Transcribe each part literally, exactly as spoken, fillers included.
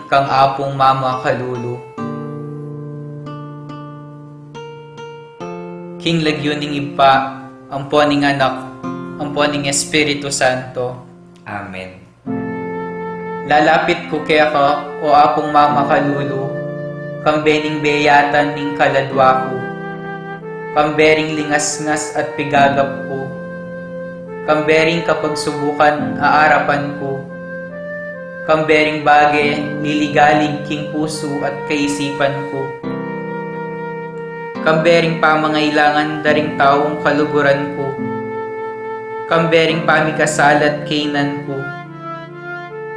kang Apung Mamakalulu. King lagyu ning Ibpa, ampo ning Anak, ampo ning Espiritu Santo. Amen. Lalapit ku keka, o Apung Mamakalulu, kambe ning beyatan ning kaladwa ku, kambe ring lingasngas at pigagap ku, kambe ring kapagsubukan a arapan ku, kambe ring bage liligalig king pusu at kaisipan ku, kambe ring pamangailangan da ring taung kaluguran ku, kambe ring pamikasala at kaynan ku,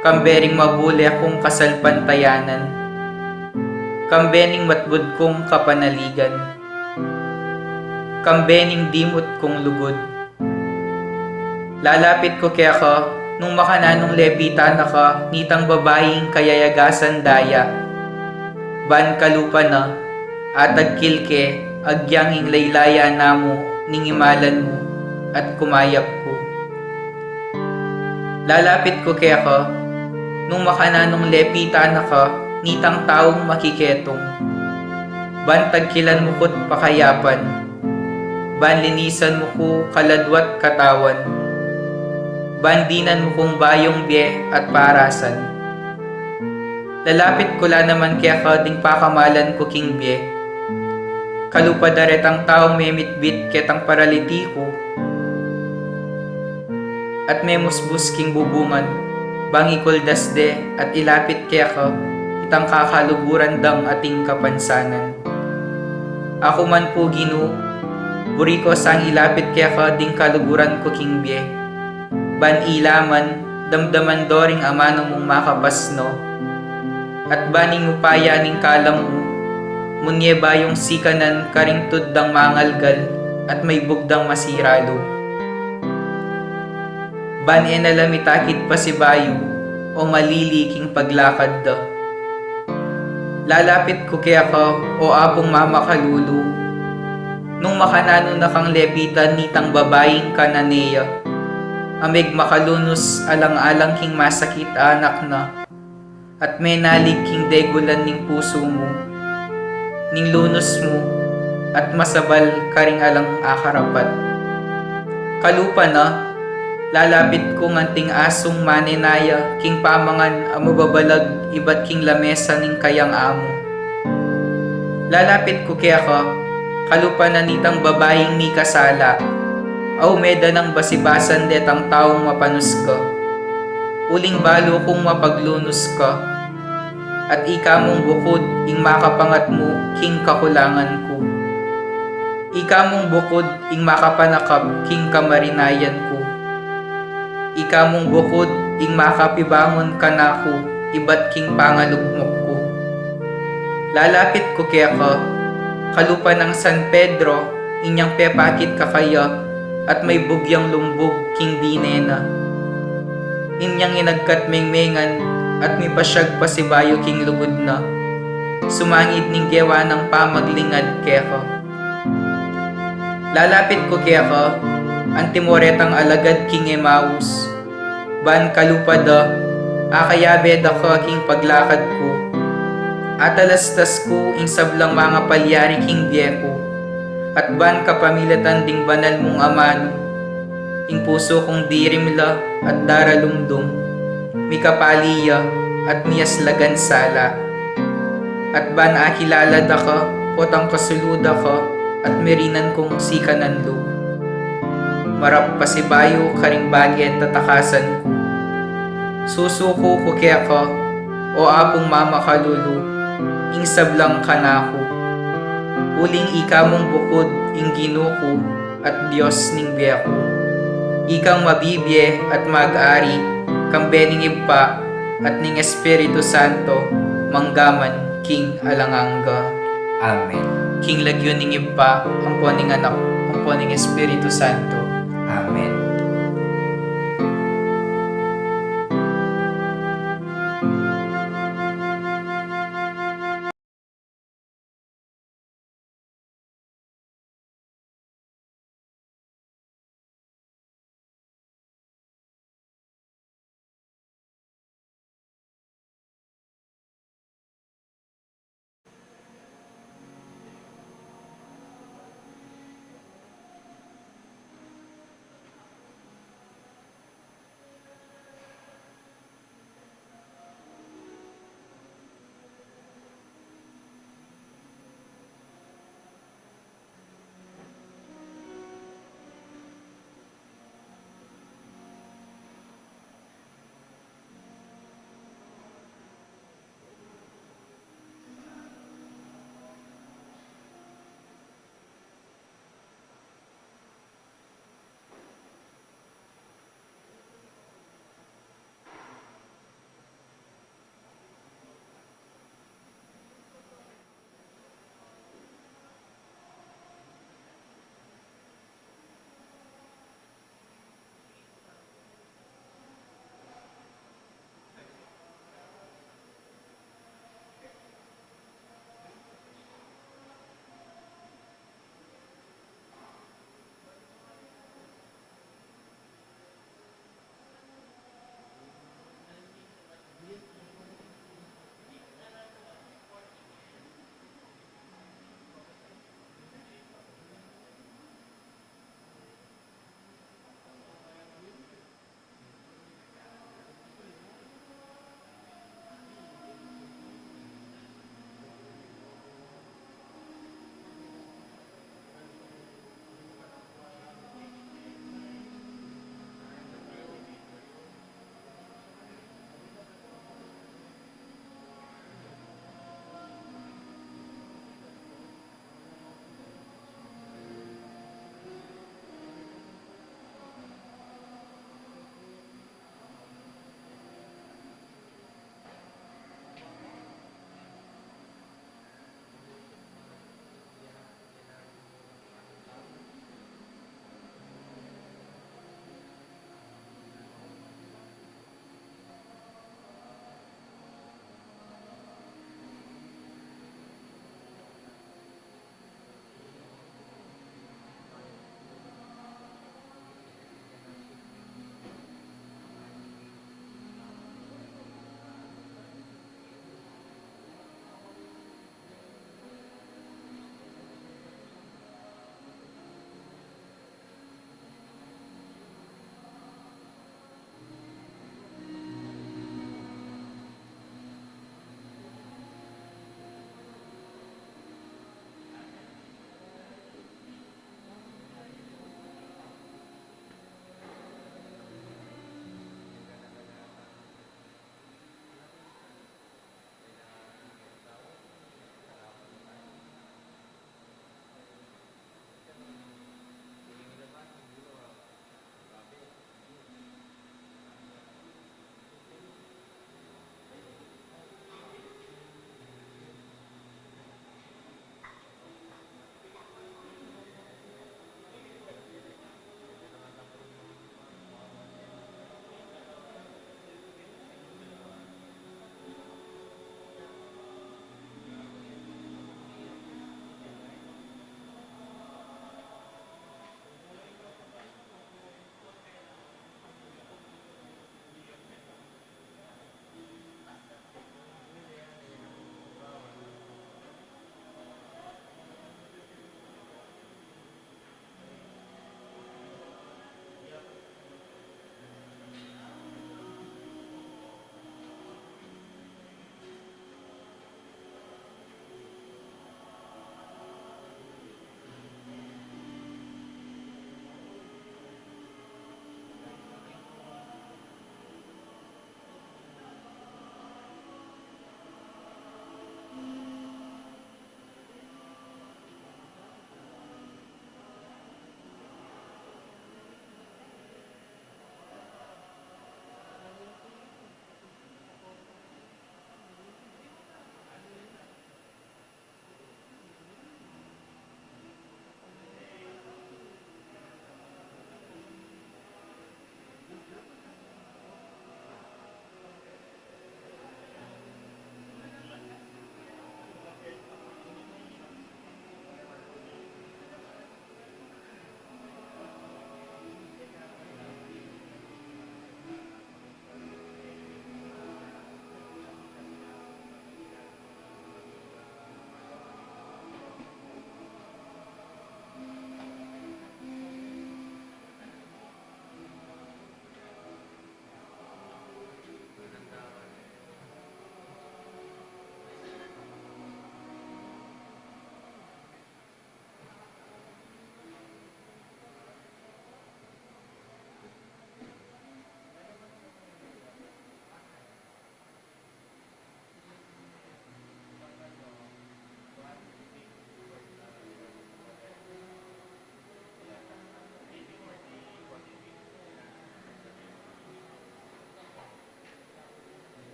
kambe ring mabule kung kasalpantayanan, kambe ning matbud kung kapanaligan, kambe ning dimut kung lugud. Lalapit ku keka, nung makananung lepitan na ka nitang babaing kayayagasan daya. Ban kalupa na, atagkil ke, agyang ing laylaya namu ning imalan mu, at kumayap ku. Lalapit ku keka, nung makananung lepitan na ka nitang taung makiketung. Ban tagkilan mu ku't pakayapan, ban linisan mu ku kaladwa't katawan, ban dinan mu kung bayung bie at parasan. Lalapit ku la naman keka ding pakamalan ku king bie. Kalupa da retang taung memitbit ketang paralitiku at memusbus king bubungan, bang ikuldas de at ilapit keka itang kakaluguran dang ating kapansanan. Aku man pu, Ginu, buri ku sang ilapit keka ding kaluguran ku king bie. Ban ila man, damdaman do ring amanu mung makapasno. At ban ing upaya ning kalam mu, munye bayung sikanan karing tud dang mangalgal at maibug dang masira lub. Ban e na la mitakit pasibayu o malili king paglakad da. Lalapit ku keka, o Apung Mamakalulu, nung makananu na kang lepitan nitang babaing Cananea, a megmakalunus alang-alang king masakit a anak na, at menalig king degulan ning pusu mu, ning lunus mu, at masabal karing alang akarapat. Kalupa na, lalapit kung anting asung manenaya king pamangan a mababalag ibat king lamesa ning kayang amu. Lalapit ku keka, kalupa na nitang babaing mikasala, a ume da nang basibasan detang taung mapanus ka. Uling balu kung mapaglunus ka, at ika mung bukud ing makapangatmu king kakulangan ku. Ika mung bukud ing makapanakap king kamarinayan ku. Ika mung bukud ing makapibangun kanaku ibat king pangalugmok ku. Lalapit ku keka, kalupa nang San Pedro, inyang pepakit kakaya at maibug yang lumbug king dine na. Inyang inagkat mengmengan at mipasyag pasibayu king lugud na. Sumangid ning gewa nang pamaglingad keka. Lalapit ku keka, antimo retang alagad king Emaus. Ban kalupa da, akayabe da ka king paglakad ku. Atalastas ku ing sablang mangapalyari king bie ku. At ban kapamilatan ding banal mung amanu, ing pusu kung dirimla at daralumdum, mikapali ya at miyaslagan sala. At ban akilala da ka, potang kasulu da ka, at mirinan kung sikanan lub. Marap pasibayu karing bage tatakasan ku. Susuku ku keka, o Apung Mamakalulu, ing sablang kanaku. Uling ika mung bukud ing Ginu ku, at Dios ning bie ku. Ikang mabibie at mag-ari, kambe ning Ibpa, at ning Espiritu Santo, manggaman king alang angga. Amen. King lagyu ning Ibpa, ampo ning Anak, ampo ning Espiritu Santo. Amen.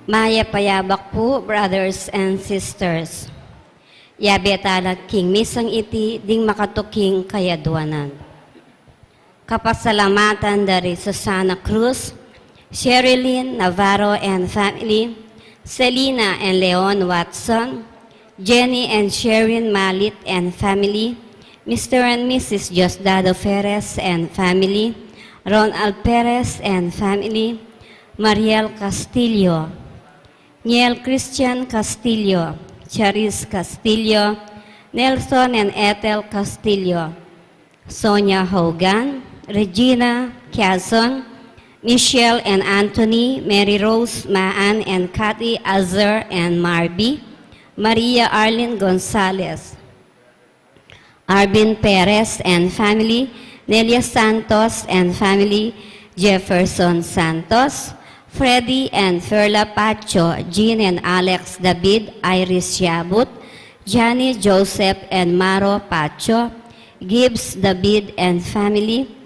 Mayap a yabak pu, brothers and sisters. Yabe tala king misang iti ding makatuking kayadwanan. Kapasalamatan dari Susana Cruz, Sherilyn Navarro and family, Selina and Leon Watson, Jenny and Sherin Malit and family, Mister and Missus Diosdado Perez and family, Ronald Perez and family, Mariel Castillo, Niel Christian Castillo, Charis Castillo, Nelson and Ethel Castillo, Sonia Hogan, Regina Quezon, Michelle and Anthony, Mary Rose Maan and Kathy Azar and Marby, Maria Arlene Gonzalez, Arvin Perez and family, Nelia Santos and family, Jefferson Santos, Freddy and Ferla Pacho, Jean and Alex David, Iris Yabut, Johnny Joseph and Maro Pacho, Gibbs David and family,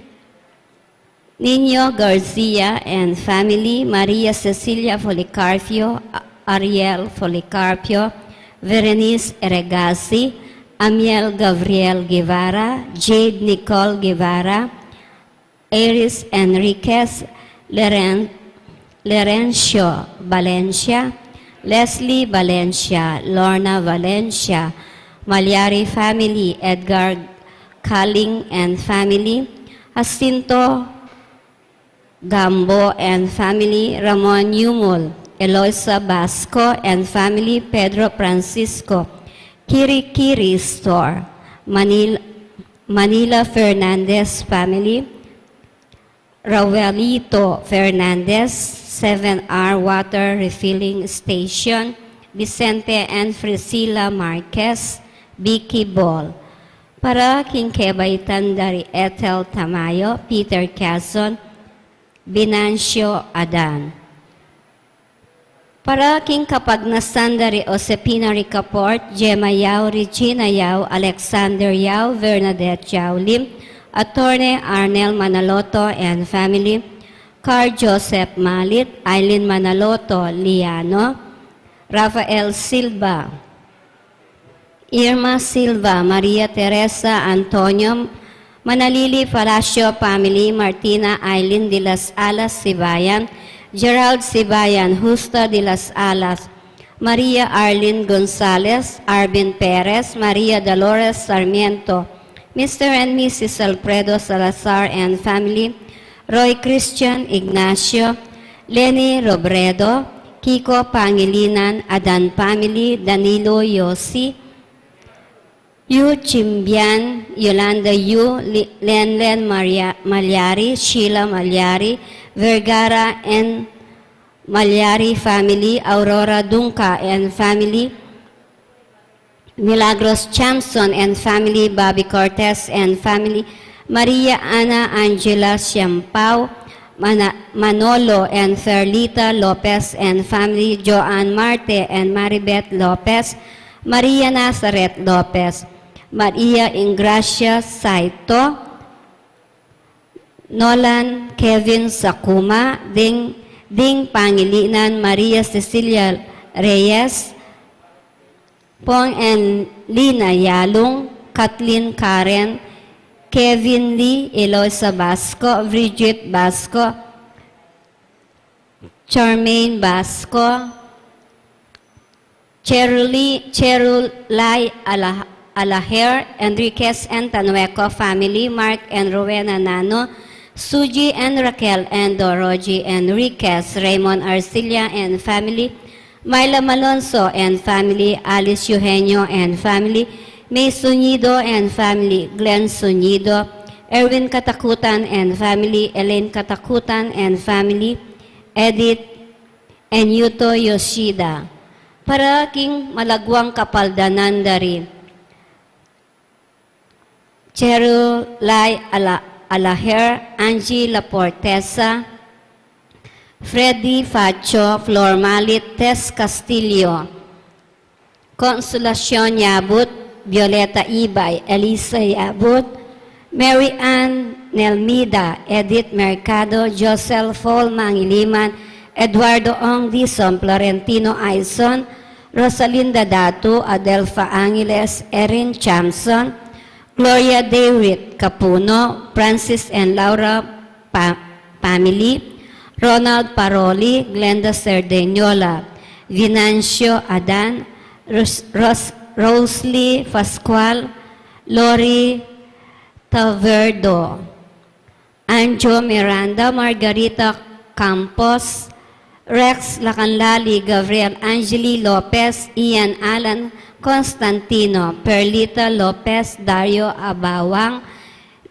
Nino Garcia and family, Maria Cecilia Policarpio, A-, Ariel Policarpio, Verenice Eregasi, Amiel Gabriel Guevara, Jade Nicole Guevara, Iris Enriquez, Leren-, Lerencio Valencia, Leslie Valencia, Lorna Valencia, Malyari family, Edgar Kaling and family, Jacinto Gambo and family, Ramon Yumul, Eloisa Basco and family, Pedro Francisco, Kirikiri Store, Manila, Manila Fernandez family, Raulito Fernandez, seven R Water Refilling Station, Vicente and Priscilla Marquez, Vicky Ball. Para king kebaitan dari Ethel Tamayo, Peter Quezon, Venancio Adan. Para king kapagnasan dari Josefina Ricaport, Gemma Yao, Regina Yao, Alexander Yao, Bernadette Yao Lim, Attorney Arnel Manaloto and family, Carl Joseph Malit, Eileen Manaloto Liano, Rafael Silva, Irma Silva, Maria Teresa Antonio, Manalili Palacio family, Martina Aileen de las Alas Sibayan, Gerald Sibayan, Justa de las Alas, Maria Arlene Gonzalez, Arvin Perez, Maria Dolores Sarmiento, Mister and Missus Alfredo Salazar and family, Roy Christian Ignacio, Lenny Robredo, Kiko Pangilinan, Adan family, Danilo Yosi, Yu Chimbian, Yolanda Yu, Li-, Lenlen Maria-, Malyari, Sheila Malyari, Vergara and Malyari family, Aurora Dunca and family, Milagros Chamson and family, Bobby Cortez and family, Maria Ana Angela Siampao, Mana-, Manolo and Ferlita Lopez and family, Joan Marte and Maribeth Lopez, Maria Nazareth Lopez, Maria Ingracia Saito, Nolan Kevin Sakuma, Ding, Ding Pangilinan, Maria Cecilia Reyes, Pong and Lina Yalung, Kathleen Karen, Kevin Lee, Eloisa Basco, Bridget Basco, Charmaine Basco, Cheruli-, Cherulay Ala-, Alaher, Enriquez and Tanueco family, Mark and Rowena Nano, Suji and Raquel and Doroji Enriquez, Raymond Arcilla and family, Myla Malonzo and family, Alice Eugenio and family, May Sunido and family, Glenn Sunido, Erwin Katakutan and family, Elaine Katakutan and family, Edith and Yuto Yoshida. Para king malagwang kapaldanan dari Cherulay Ala-, Alaher, Angie Laportesa, Freddy Facho, Flor Malit, Tess Castillo, Consolacion Yabut, Violeta Ibay, Elisa Yabut, Mary Ann Nelmida, Edith Mercado, Josel Paul Mangiliman, Eduardo Ong Dizon, Florentino Aison, Rosalinda Datu, Adelfa Angeles, Erin Chamson, Gloria David Capuno, Francis and Laura pa-, family, Ronald Paroli, Glenda Cerdeñola, Venancio Adan, Ros-, Ros-, Rosely Pascual, Lori Taverdo, Anjo Miranda, Margarita Campos, Rex Lacanlali, Gabriel Angeli Lopez, Ian Alan Constantino, Perlita Lopez, Dario Abawang,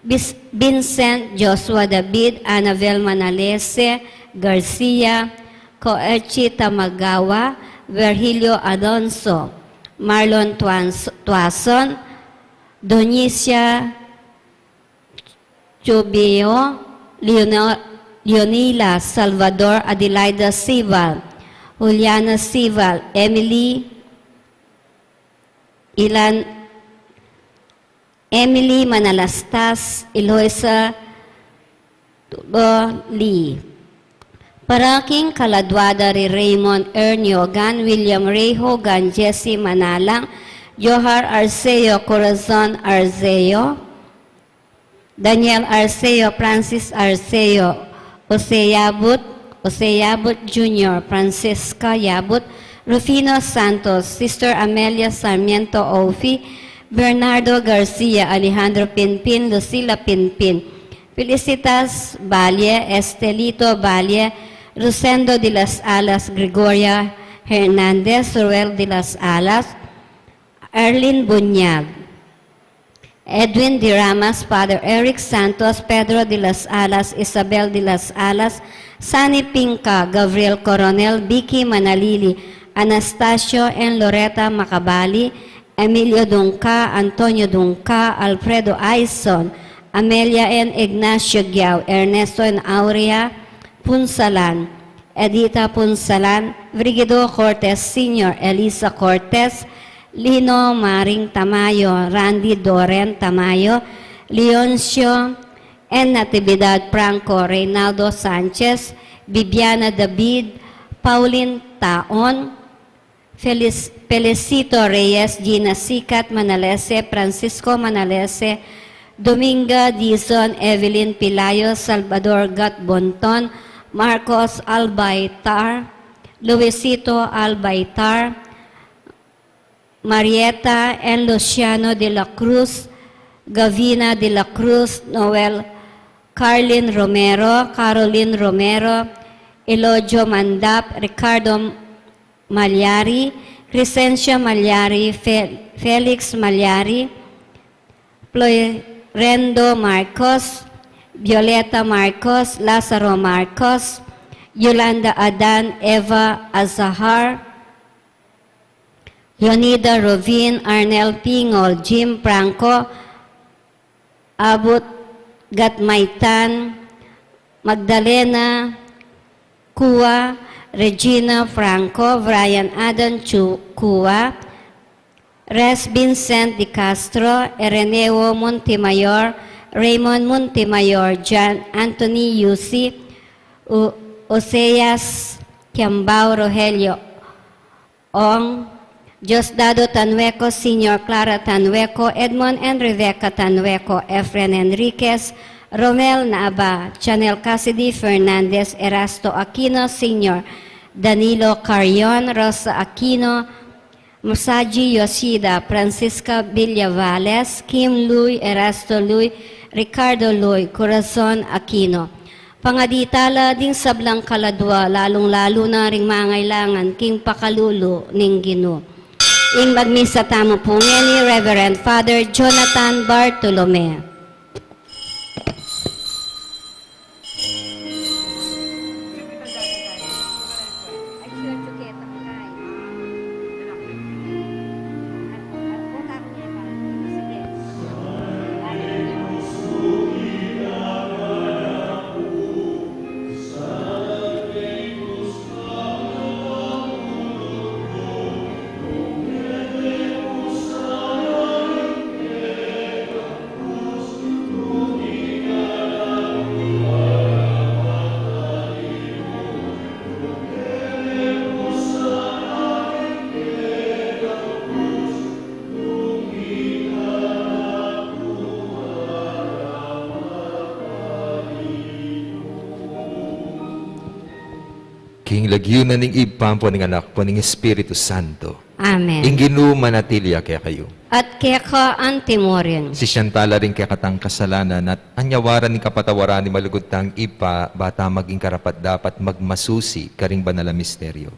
Bis-, Vincent Joshua David, Anabel Manalese Garcia, Koichi Tamagawa, Virgilio Alonso, Marlon Tuans-, Tuason, Donicia Chubio, Leona-, Leonila Salvador, Adelaida Sival, Juliana Sival, Emily Ilan, Emily Manalastas, Eloisa Tubo Lee. Para king kaladua da ri Raymond Erniogan, William Ray Hogan, Jesse Manalang, Johar Arceo, Corazon Arceo, Daniel Arceo, Francis Arceo, Jose Yabut, Jose Yabut Junior, Francisca Yabut, Rufino Santos, Sister Amelia Sarmiento Ofi, Bernardo Garcia, Alejandro Pinpin, Lucila Pinpin, Felicitas Valle, Estelito Valle, Rosendo de las Alas, Gregoria Hernandez, Ruel de las Alas, Arlene Bunyag, Edwin de Ramas, Father Eric Santos, Pedro de las Alas, Isabel de las Alas, Sani Pinca, Gabriel Coronel, Vicky Manalili, Anastasio and Loretta Macabali, Emilio Dungca, Antonio Dungca, Alfredo Aison, Amelia and Ignacio Giao, Ernesto and Aurea Punsalan, Edita Punsalan, Brigido Cortez Senior, Elisa Cortez, Lino Maring Tamayo, Randy Doren Tamayo, Leoncio and Natividad Franco, Reynaldo Sanchez, Bibiana David, Pauline Taon, Felis-, Felicito Reyes, Gina Sikat Manalese, Francisco Manalese, Dominga Dizon, Evelyn Pilayo, Salvador Gat Bonton, Marcos Albaitar, Luisito Albaitar, Marieta and Luciano de la Cruz, Gavina de la Cruz, Noel Carlin Romero, Caroline Romero, Elodio Mandap, Ricardo Malyari, Crescencio Malyari, Fe-, Felix Malyari, Florendo Marcos, Violeta Marcos, Lazaro Marcos, Yolanda Adan, Eva Azahar, Leonida Rovin, Arnel Pingol, Jim Franco, Abut Gatmaitan, Magdalena Cua, Regina Franco, Brian Adan Chu-, Cua, Res Vincent de Castro, Ereneo Montemayor, Raymond Montemayor, John Anthony Yusi, U-, Oseas Kiambao, Rogelio Ong, Diosdado Tanhueco Senior, Clara Tanhueco, Edmond and Rebecca Tanhueco, Efren Enriquez, Romel Naaba, Chanel Cassidy Fernandez, Erasto Aquino Senior, Danilo Carion, Rosa Aquino, Masaji Yoshida, Francisca Villavales, Kim Lui, Erasto Lui, Ricardo Lui, Corazon Aquino. Pangaditala ding sablang kaladua, lalung-lalu na ring mangailangan king pakalulu ning Ginu. Ing magmisa tamu pu ngeni, Reverend Father Jonathan Bartolome. King lagyu na ning Ibpa, ampo ning Anak, ampo ning Espiritu Santo. Amen. Ing Ginu manatili ya kekayu. At keka antimurin. Sisian tala ring kekatang kasalanan at anyawaran ning kapatawaran ning malugud tang Ibpa, ba ta maging karapat-dapat magmasusi karing banal a misteryo.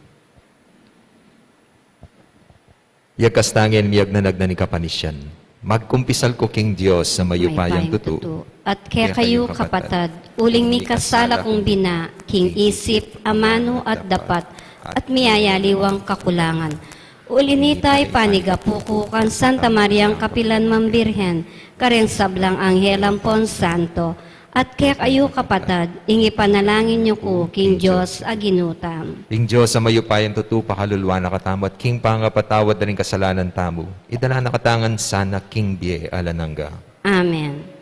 Yagkas tangen miyagnanag na ning kapanisian. Magkumpisal ku king Dios a mayupayang tutu. At kekayu, kapatad, uling mikasala kung bina, king isip, amanu, at dapat, at miyayaliwang kakulangan. Uli nita, ipanigapu ku kang Santa Mariang kapilan man Birhen, karing sablang anghel ampon santo, at kekayu, kapatad, ing ipanalangin yu ku king Dios a Ginu tamu. Ing Dios a mayupayang tutu pakaluluan na katamu at king pangapatawad da ring kasalanan tamu, idala na katamu ngan sana king bie alang angga. Amen.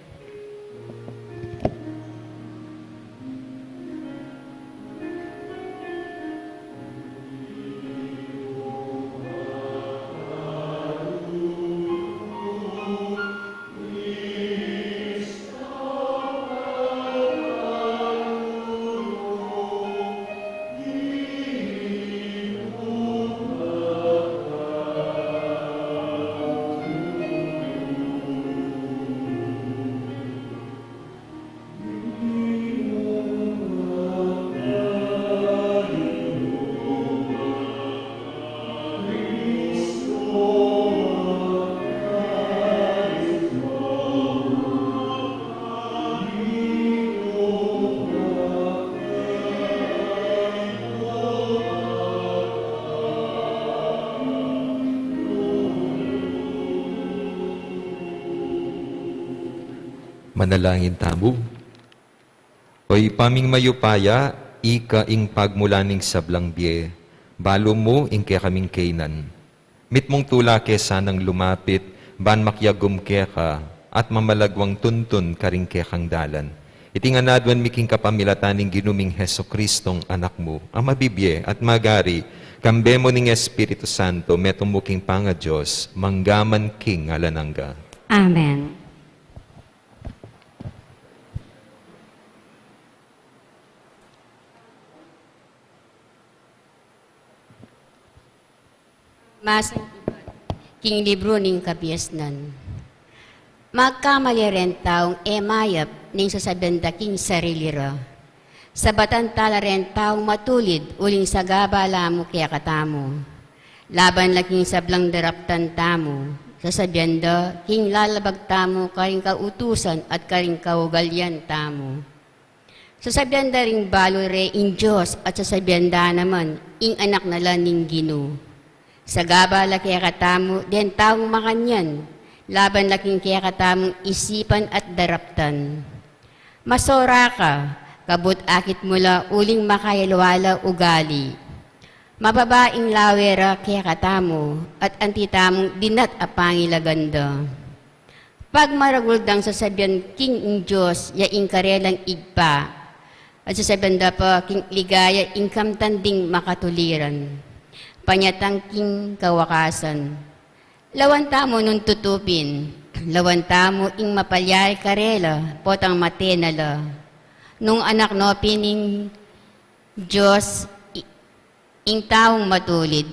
Manalangin tamu. O Ibpa ming mayupaya, ika ing pagmulan ning sablang bie, balu mu ing kekaming kainan. Mitmung tula ke sanang lumapit, ban makiagum keka, at mamalagwang tuntun karing kekang dalan. Iti ngan aduan mi king kapamilatan ning Ginu ming Jesucristong Anak mu, a mabibie at magari, kambe mu ning Espiritu Santo, metung mu king pangaDios, mangga man king alang angga. Amen. Masang ibat king libru ning Kabiasnan. Magkamali ren taung e mayap ning sasabian da king sarili ra. Sabatan tala ren taung matulid uling sagabala mu kekatamu. Laban la king sablang daraptan tamu, sasabian da king lalabag tamu karing kautusan at karing kaugalian tamu. Sasabian da ring balu re ing Dios at sasabian da naman ing anak na la ning Ginu. Sagabala kekatamu deng taung makanyan, laban la king kekatamung isipan at daraptan. Masora ka, kabud akit mu la uling makayalwa la ugali. Mababa ing lawe ra kekatamu, at anti tamung dinat a pangilagan da. Pagmaragul dang sasabian king ing Dios ya ing karelang Ibpa, at sasabian da pa king ligaya ing kamtan ding makatuliran. Panyatang king kawakasan. Lawan tamu nung tutupin, lawan tamu ing mapalyari karela, potang mate na la. Nung anak no pin ing Dios, i-, ing taung matulid.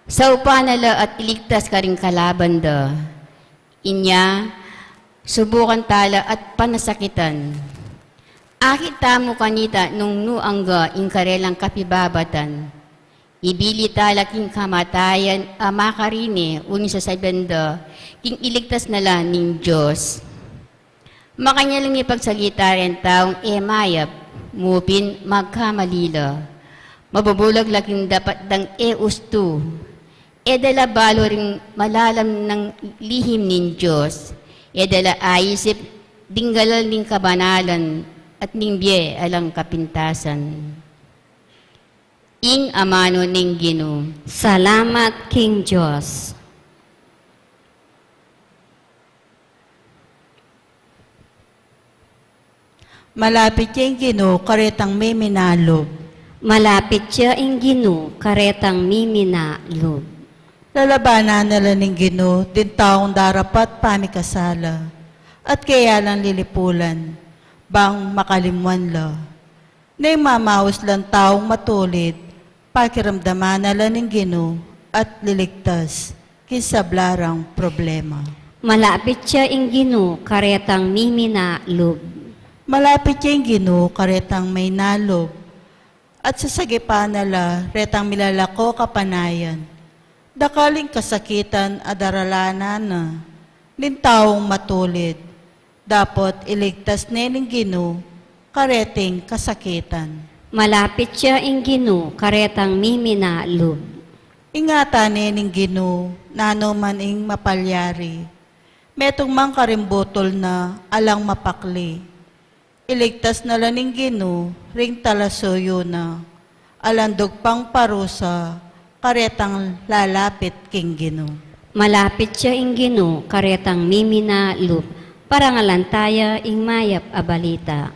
Saupan na la at iligtas karing kalaban da. Inya, subukan tala at panasakitan. Akit tamu kanita nung nu angga ing karelang kapibabatan. Ibili tala king kamatayan a makarine uling sasabian da, king iligtas na la ning Dios. Makanyan lang mipagsalita ring taung e mayap, mu pin magkamali la. Mabubulag la king dapat dang e ustu. E da la balu ring malalam nang lihim ning Dios. E da la aisip ding galal ning kabanalan at ning bie alang kapintasan. Ing amanu ning Ginu. Salamat king Dios. Malapit ya ing Ginu karetang miminalub. Malapit ya ing Ginu karetang miminalub. Lalabanan na la ning Ginu ding taung darapat pamikasala, at keya lang lilipulan, bang makalimwan la. Neng mamaus lang taung matulid, pakiramdaman na la ning Ginu at liligtas king sabla rang problema. Malapit ya ing Ginu karetang miminalub. Malapit ya ing Ginu karetang minalub. At sasagipan na la retang milalako kapanayan. Dakal ing kasakitan a daralanan na ning taung matulid. Dapot iligtas ne ning Ginu kareting kasakitan. Malapit ya ing Ginu karetang miminalub. Ingatan ne ning Ginu nanu man ing mapalyari. Metung man karing butul na alang mapakli. Iligtas na la ning Ginu ring talasuyu na. Alang dugpang parusa karetang lalapit king Ginu. Malapit ya ing Ginu karetang miminalub. Parangalan taya ing mayap a balita.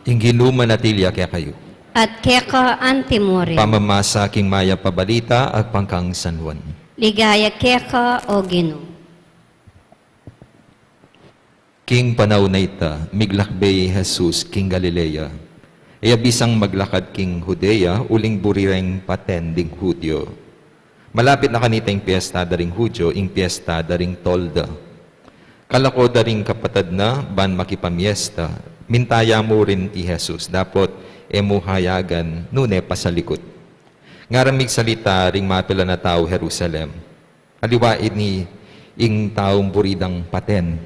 Ing Ginu manatili ya kekayu. At keka antimurin. Pamamasa king mayap a balita agpang kang San Juan. Ligaya keka, O Ginu. King panaun a ita, miglakbe i Jesus king Galilea. E ya bisang maglakad king Judea, uling buri reng paten ding Judio. Malapit na kanita ing piesta da ring Judio, ing piesta da ring Tolda. Kalako da ring kapatad na ban makipamiesta, minta ya mu rin i Jesus, dapot e mu hayagan nune pasalikut. Ngaran migsalita ring mapilan a tau Jerusalem. Aliwa ini ing taung buri dang paten.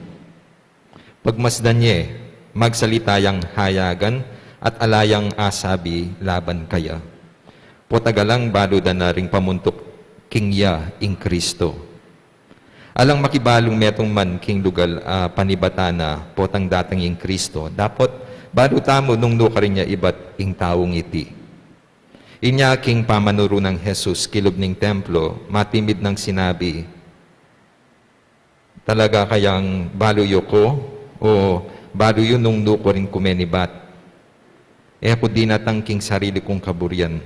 Pagmasdan ye, magsalita yang hayagan at ala yang asabi laban kaya. Potang alang balu da na ring pamuntuk king ya ing Kristo. Alang makibalung metung man king lugal a panibatan na potang datang ing Kristo, dapot balu tamu nung nukarin ya ibat ing taung iti. Inya king pamanuru nang Jesus kilub ning templo, matimid nang sinabi, Talaga kayang balu yu ku, o balu yu nung nukarin ku menibat? E ku dinatang king sarili kung kaburian.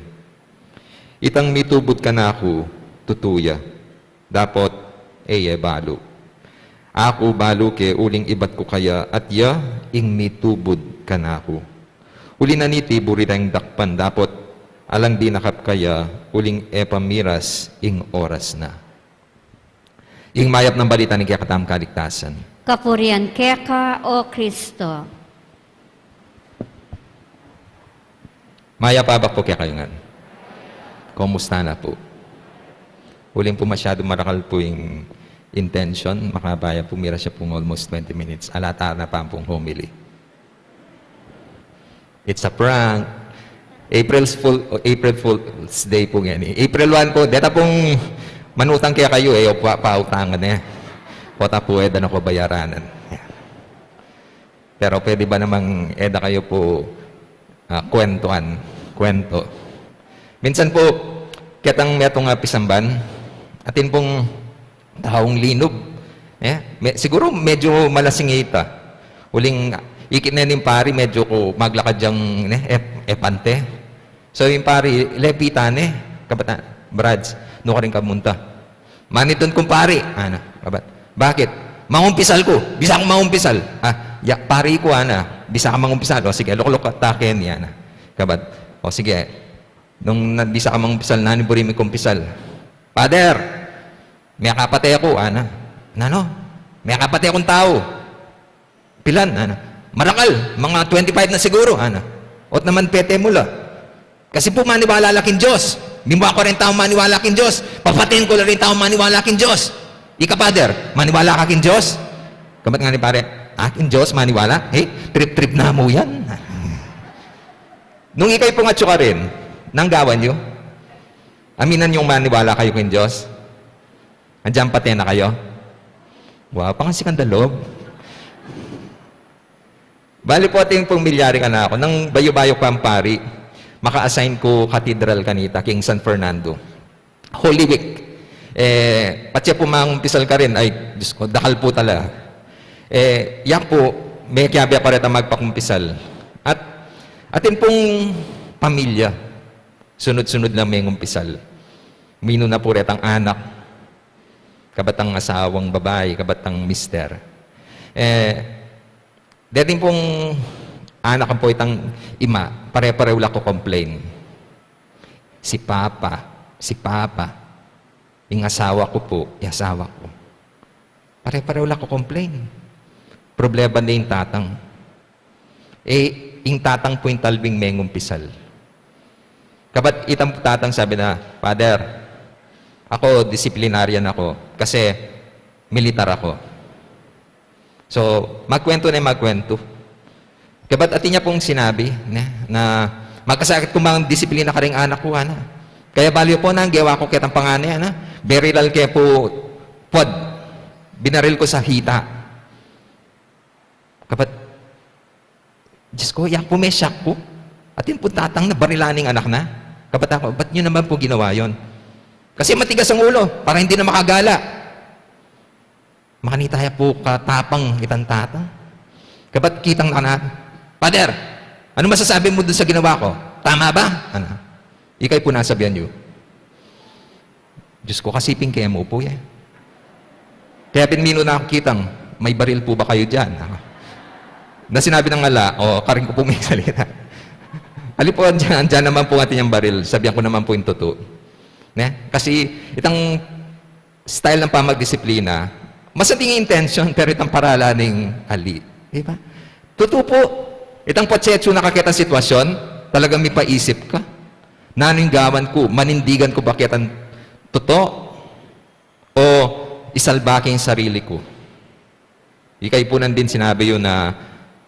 Itang mitubud kanaku, tutu ya. Dapot e ye balu. Aku balu ke uling ibat ku kaya at ya ing mitubud kanaku. Uli na niti buri reng dakpan dapot alang dinakap kaya uling e pa miras ing oras na. Ing mayap nang balita ning kekatamung kaligtasan. Kapurian keka, O Kristo. Mayap a abak pu kekayu ngan. Kumusta na pu? Uling pu masyadu marakal pu ing intention, makabaya pu, miras ya pung almost twenty minutes. Ala tana pa pung homily. It's a prank. April's Fool, April Fool's Day pu ngeni. April one pu, deta pung manutang kekayu, e yu pa, pautangan e. Pota pu, e da na ku bayaranan. Pero pwede ba namang e da kayu pu, ah, kwentuan, kwento? Minsan pu, Ketang metung a pisamban, atin pung taung linub. Eh, me-, siguru medyu malasing ita. Uling ikit ne ning pari, medyu ku maglakad yang, ne, ep-, epante. So, ing pari, lepitan ne, kabat na, "Brads, nu karin ka munta?" "Manitun, kumpari," ana, kabat. "Bakit?" "Mangumpisal ku, bisa kung mangumpisal." "Ah, ya, pari ku," ana, "bisa ka mangumpisal." "O sige, lukluk ka ta keni," ana, kabat. "O sige." Nung na-, bisa ka mangumpisal, nanu buri mung kumpisal? "Pader, mekapate ku," ana. "Nanu?" "Mekapate kung tau." "Pilan?" ana. "Marakal, mga twenty-five na siguru," ana. "Ot naman pete mu la?" "Kasi pu maniwala la king Dios. Mimua ku ring taung maniwala king Dios. Papaten ku la ring taung maniwala king Dios." "Ika, pader, maniwala ka king Dios?" Kabat ngana ning pari, "Ah, king Dios maniwala? Eh, trip-trip na mu yan." Nung ikayu pung atyu karin, nanu gawan yu? Aminan yung maniwala kayu king Dios? Andiyan pate na kayu? Wa pa nga si kandalob. Bali pu, atin pung milyari kanaku, nang bayu-bayu pang pari, maka-assign ku cathedral kanita, king San Fernando. Holy Week. Eh, patse pu mangumpisal karin, ay, Diyos ko, dakal pu tala. Eh, yaku pu, mekiabe ku reta magpakumpisal. At, atin pung pamilya, sunod-sunod lang mengumpisal. Minuna pu retang anak, kabat tang asawang babai, kabat tang mister. Eh, deting pung anak ampo itang ima, pare-parehu la ku complain. Si papa, si papa, ing asawa ku pu, ing asawa ku. Pare-parehu la ku complain. Problema ne ing tatang. Eh, ing tatang pu ing talwing mengumpisal. Kabat itang tatang sabi na, "Father, aku, disciplinarian aku kasi militar aku." So, magkwentu ne magkwentu. Kabat atin ya pung sinabi, ne, na, "Magkasakit ku mang disiplina karing anak ku, ana. Kaya bale yu pu, nanu ing gewa ku ketang pangane, ana? Berilan ke pu, pwad. Binaril ku sa hita." Kabat, Diyos ko, yaku pu, me-shock ku. Atin pung tatang na barilan ing anak na. Kabat aku, "Ba't niyo naman pu ginawa yun?" Kasi matigas ang ulo, para hindi na makagala. Makanita ya pu katapang itang tatang. Kabat kitang na, "Father, ano masasabi mo dun sa ginawa ko? Tama ba?" Ana. Ikayu pu, nanu sabian yu? "Diyos ko, kasi pin kemu pu, eh. Kaya pin minuna ku kitang, may baril pu ba kayu diyan?" Ana. Na sinabi nang ala, "O, karin ku pu mengsalita." "Ali pu, andiyan, andiyan naman pu atin yang baril. Sabian ku naman pu ing tutu." Ne? Kasi itang style ng pamagdisiplina, masanting ing intensyon, pero itang paralan ning ali. Di ba? Tutu pu, itang patse atsu na ka ketang sitwasyon, talagang mipaisip ka. "Nanu ing gawan ku? Manindigan ku ba ketang tutu? O isalba ke ing sarili ku?" Ikayu pu nandin sinabi yu na,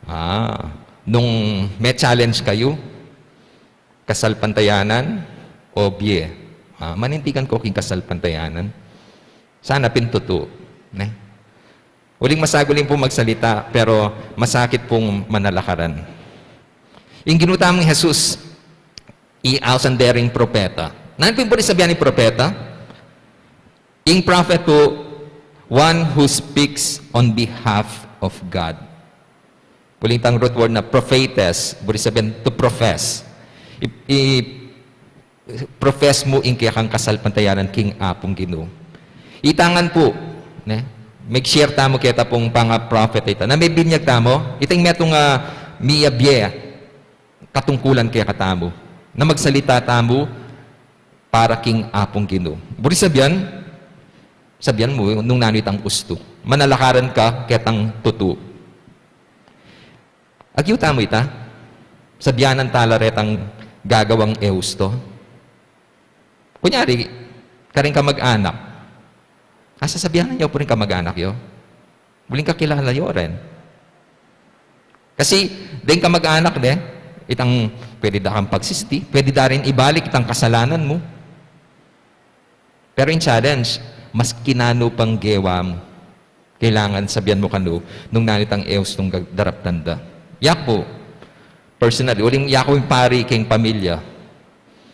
ah, nung me-challenge kayu, kasalpantayanan o bie? Ah, manindigan ku king kasalpantayanan. Sana pin tutu, ne? Uling masaguli pung magsalita, pero masakit pung manalakaran. Ing Ginu tamung Jesus, i-ausan de ring propeta. Nanu pin buri sabian ning propeta? Ing prophet pu, one who speaks on behalf of God. Uling itang root word na prophetes, buri sabian to profess. I, i-profess mu ing kekang kasalpantayanan king Apung Ginu. Ita ngan pu, ne? Mag-share tamu keta pung panga-prophet ita. Na mebinyag tamu, ita ing metung a miyabie katungkulan kekatamu. Na magsalita tamu para king Apung Ginu. Buri sabian, sabian mu nung nanu itang ustu. Manalakaran ka ketang tutu. Agyu tamu ita, sabianan tala retang gagawang e ustu. Kunyari, karing kamag-anak. Asa sabianan yu pu ring kamag-anak yu? Uling kakilala yu rin. Kasi, deng kamag-anak de, itang pwede da kang pagsisti, pwede da rin ibalik itang kasalanan mu. Pero ing challenge, maski nanu pang gewa mu, kailangan sabian mu kanu nung nanu itang e ustung ga-, daraptan da. Yaku pu, personally, uling yaku ing pari king pamilya.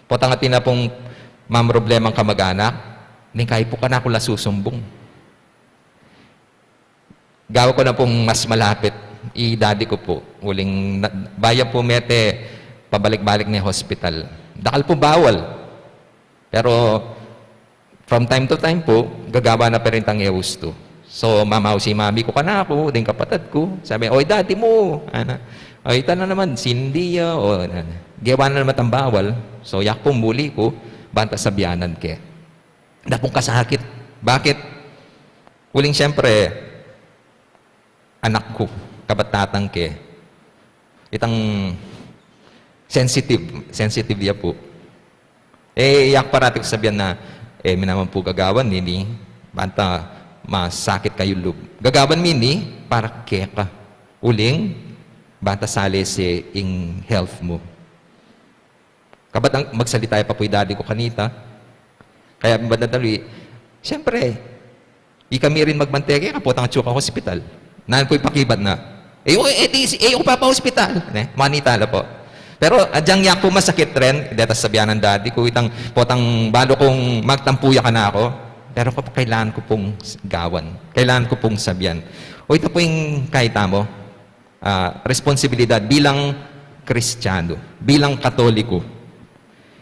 Potang atin na pung mamroblemang kamag-anak, ning kayi pu kanaku la susumbung. Gawa ku na pung mas malapit, i daddy ku pu. Uling na, bayu pu mete pabalik-balik ne hospital. Dakal pu bawal. Pero from time to time pu, gagawan na pa rin itang e ustu. So, mamausi mami ku kanaku, ding kapatad ku, sabi, "Oy, daddy mu," ana. "Oy, ita na naman, sindi ya," o, ana. Gewa na naman itang bawal. So, yak pu muli ku, banta sabianan ke. Dapung kasakit. Bakit? Uling siyempre, anak ku, kabat tatang ke. Itang sensitive, sensitive ya pu. E, yak parati ku sabian na, e, mi naman pu gagawan ini, banta masakit kayu lub. Gagawan mi ini para keka. Uling, banta salese ing health mu. Kabat ang magsalita ya pa pu i daddy ku kanita. Kaya banda talu, siyempre, ikami rin magmanteke, kapotang atsu ka hospital. Nanu pu i pakibat na, "E, e, e, e, e, papahospital." Ne? Manita la pu. Pero, agyang yak pu masakit rin, deta sabian nang daddy ku, itang potang balu kung magtampu ya kanaku. Pero ku, kailangan ku pung s-, gawan. Kailangan ku pung sabian. O, ita pu ing kayi tamu, ah, responsibilidad bilang Kristiyanu, bilang Katoliko.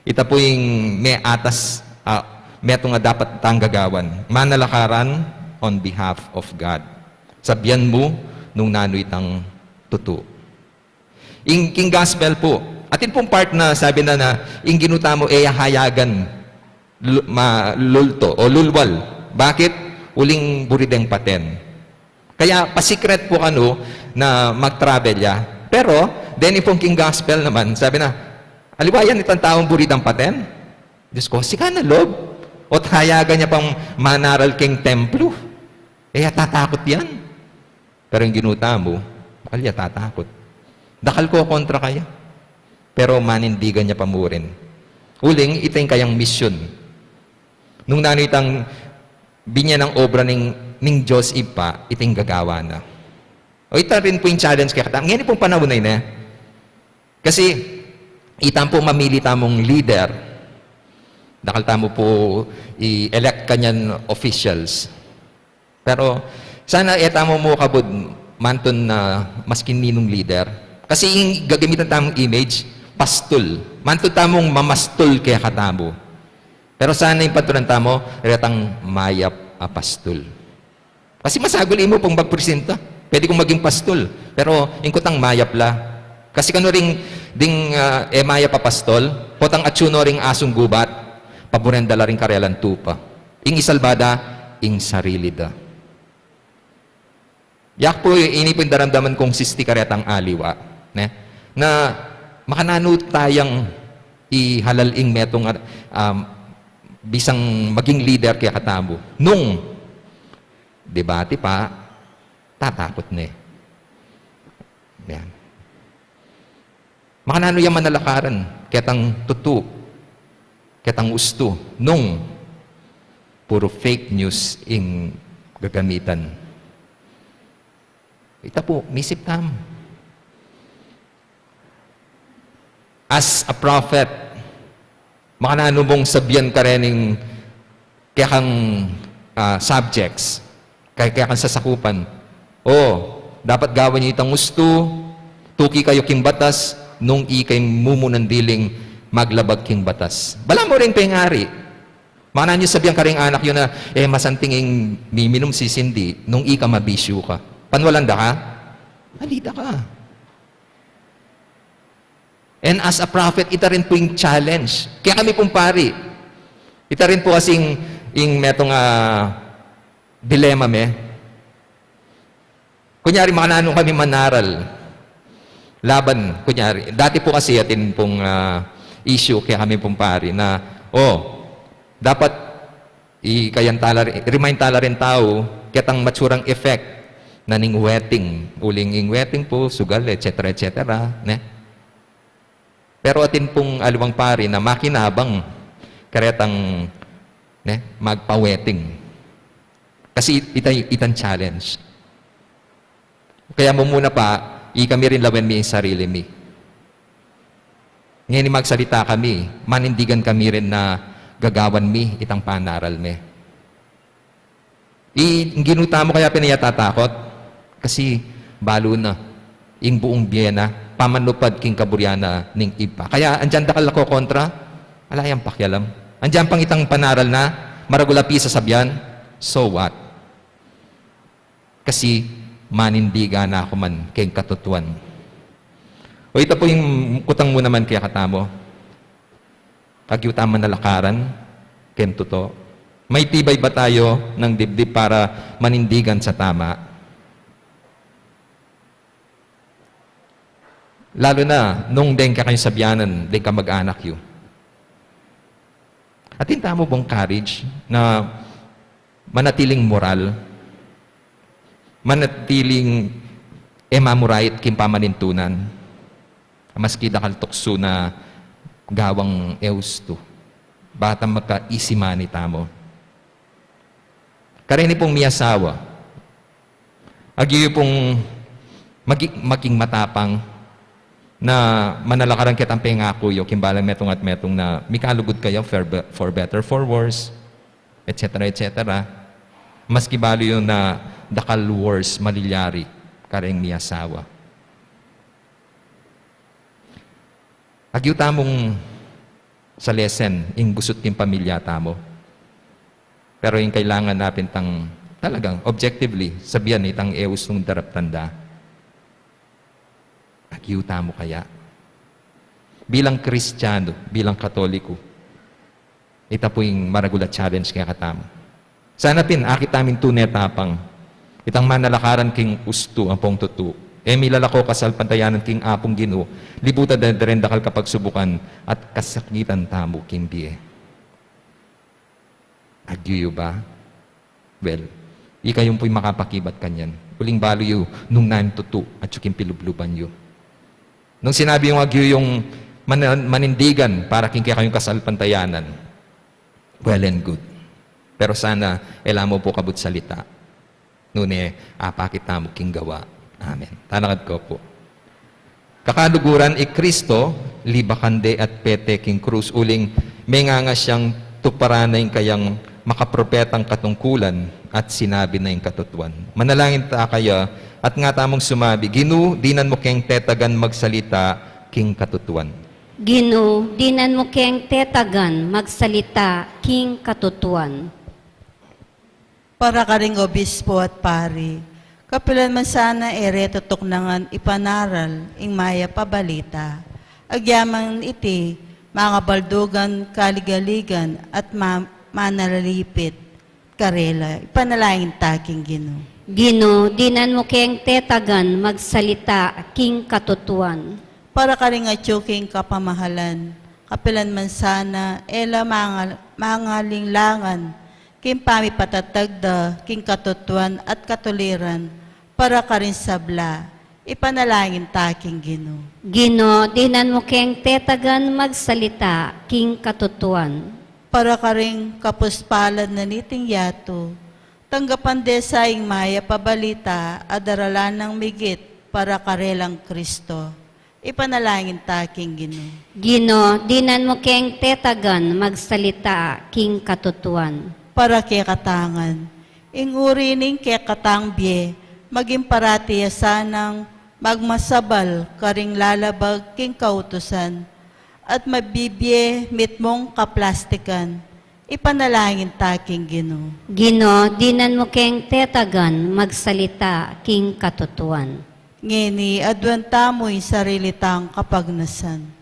Ita pu ing me atas, ah, metung a dapat tang gagawan. Manalakaran on behalf of God. Sabian mu nung nanu itang tutu. Ing, king gospel pu, atin pung part na sabi na, na ing Ginu tamu e ya hayagan lu-, ma-, lulto o lulwal. Bakit? Uling buri deng paten. Kaya pa-secret pu kanu na mag-travel ya. Pero, deni pung king gospel naman, sabi na, "Aliwa yan itang taung buri dang paten?" Diyos ku, sika na lub. O't hayagan ya pang manaral king templo. E ya tatakut yan. Pero ing Ginu tamu, ali ya tatakut. Dakal kokontra kaya. Pero manindigan ya pa mu rin. Uling, ita ing kayang misyon. Nung nanu itang binye nang obra ning, ning Dios Ibpa, ita ing gagawa na. O, ita rin pu ing challenge kekatamu. Ngeni pung panaun a ini. Kasi, ita pu mamili tamung leader. Dakal tamu pu i-elect kanyan officials. Pero sana e tamu mu kabud mantun na maskin ninung leader. Kasi ing gagamitan tamung image, pastul. Mantun tamung mamastul kekatamu. Pero sana ing paturan tamu, retang mayap a pastul. Kasi masagul imu pung magpresenta. Pwede kung maging pastul. Pero ing kutang mayap la. Kasi kanu ring ding, ah, e mayap a pastul, potang atsu no ring asung gubat, paburen da la ring karelang tupa. Ing isalba da, ing sarili da. Yak pu, ini pu ing daramdaman kung sisti karetang aliwa, ne? Na makananu tayang ihalal ing metung a, um, bisang maging leader kekatamu. Nung debate pa, tatakut ne. Yan. Makananu yang manalakaran ketang tutu, ketang ustu, nung puru fake news ing gagamitan. Ita pu, misip tamu. As a prophet, makananu mung sabian karening kekang, ah, subjects, kaya kekang sasakupan. O, dapat gawan yu itang ustu, tuki kayu king batas, nung ika ing mumunang diling maglabag king batas. Balamu ring pengari. Makananu sabian karing anak yu na, e, masanting ing miminum, sisindi, nung ika mabisyu ka. Panwalan da ka? Ali da ka. And as a prophet, ita rin pu ing challenge. Kaya kami pung pari, ita rin pu kasing ing metung a dilema me. Kunyari, makananu kami manaral laban, kunyari, dati pu kasi atin pung, ah, issue kaya kami pung pari na, o, dapat i-, kayan tala ri-, remind tala ring tau ketang matsurang effect na ning wetting, uling ing wetting pu, sugal, et cetera, et cetera, ne? Pero atin pung aliwang pari na makinabang karetang, ne, magpa-wetting. Kasi ita, itang challenge. Kaya mumuna pa, ikami rin lawen mi ing sarili mi. Ngeni magsalita kami, manindigan kami rin na gagawan mi itang panaral mi. I, ing Ginu tamu kaya pin e ya tatakot, kasi balu na ing buung bie na pamanupad king kaburian na ning Ibpa. Kaya andiyan dakal a kokontra, ala yang pakialam. Andiyan pang itang panaral na, maragul a pisasabian, so what? Kasi manindigan na ku man keng katutuan. O ita pu ing kutang mu naman kekatamu. Agyu tamung manalakaran keng tutu. May tibay ba tayo ng dibdib para manindigan sa tama? Lalo na nung deng kekayung sabyanan, deng kamag-anak yu. Atin tamu bang courage na manatiling moral, manatiling e mamurait king pamanintunan, maski dakal tuksu na gawang e ustu, bata maka-easy money tamu. Kareni pung miyasawa, agyu yu pung magi-, maging matapang na manalakaran ketang pengaku yu king balang metung at metung na mikalugud kayu for be-, for better, for worse, et cetera, et cetera. Maski balu yu na dakal worse malilyari kareng miyasawa. Agyu tamung salesen ing gusut king pamilya tamu. Pero ing kailangan na pin tang talagang objectively sabian itang e ustung daraptan da. Agyu tamu kaya. Bilang Kristiyanu, bilang Katoliko, ita pu ing maragul a challenge kekatamu. Sana pin akit tamu ing tune tapang, itang manalakaran king ustu ampong tutu. E milalako kasalpantayanan king Apung Ginu, libutan da ring dakal kapagsubukan at kasakitan tamu king bie. Agyu yu ba? Well, ikayu pu'y makapakibat kanyan. Uling balu yu nung nanu ing tutu at yu king pilubluban yu. Nung sinabi yung agyu yung man-, manindigan para king kekayung kasalpantayanan, well and good. Pero sana e la mu pu kabud salita, nune apakit tamu king gawa. Amen. Talakad ko pu. Kakaluguran, i Kristo libakan de at pete king krus, uling mengangas yang tuparan na ing kayang makapropetang katungkulan at sinabi na ing katutuan. Manalangin ta kaya at nga tamung sumabi, Ginu, dinan mu keng tetagan magsalita king katutuan. Ginu, dinan mu keng tetagan magsalita king katutuan. Para karing obispo at pari, kapilan man sana e re tutuknangan ipanaral ing mayap a balita, agyaman iti mangabaldugan, kaligaligan, at ma-, manalipit karela, ipanalangin ta king Ginu. Ginu, dinan mu keng tetagan magsalita king katutuan. Para karing atyu king kapamahalan, kapilan man sana e la mangal-, mangalinglangan king pamipatatag da king katutuan at katuliran para karing sabla, ipanalangin ta king Ginu. Ginu, dinan mu keng tetagan magsalita king katutuan. Para karing kapuspalad na niting yatu, tanggapan de sa ing mayap a balita a daralan nang migit para karelang Kristo. Ipanalangin ta king Ginu. Ginu, dinan mu keng tetagan magsalita king katutuan. Para kekatang ngan, ing uri ning kekatang bie, maging parati ya sanang magmasabal karing lalabag king kautusan, at mabibie mitmung kaplastikan, ipanalangin ta king Ginu. Ginu, dinan mu keng tetagan magsalita king katutuan. Ngeni, aduan tamu ing sarili tang kapagnasan.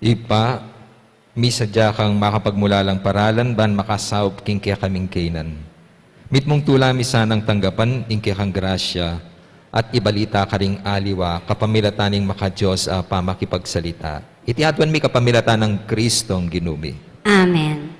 Ibpa, misadya kang makapagmulalang paralan ban makasaup king kekaming kainan. Mitmung tula mi sanang tanggapan ing kekang grasya at ibalita karing aliwa kapamilatan ning maka-Dios a pamakipagsalita. Iti aduan mi kapamilatan nang Kristong Ginu mi. Amen.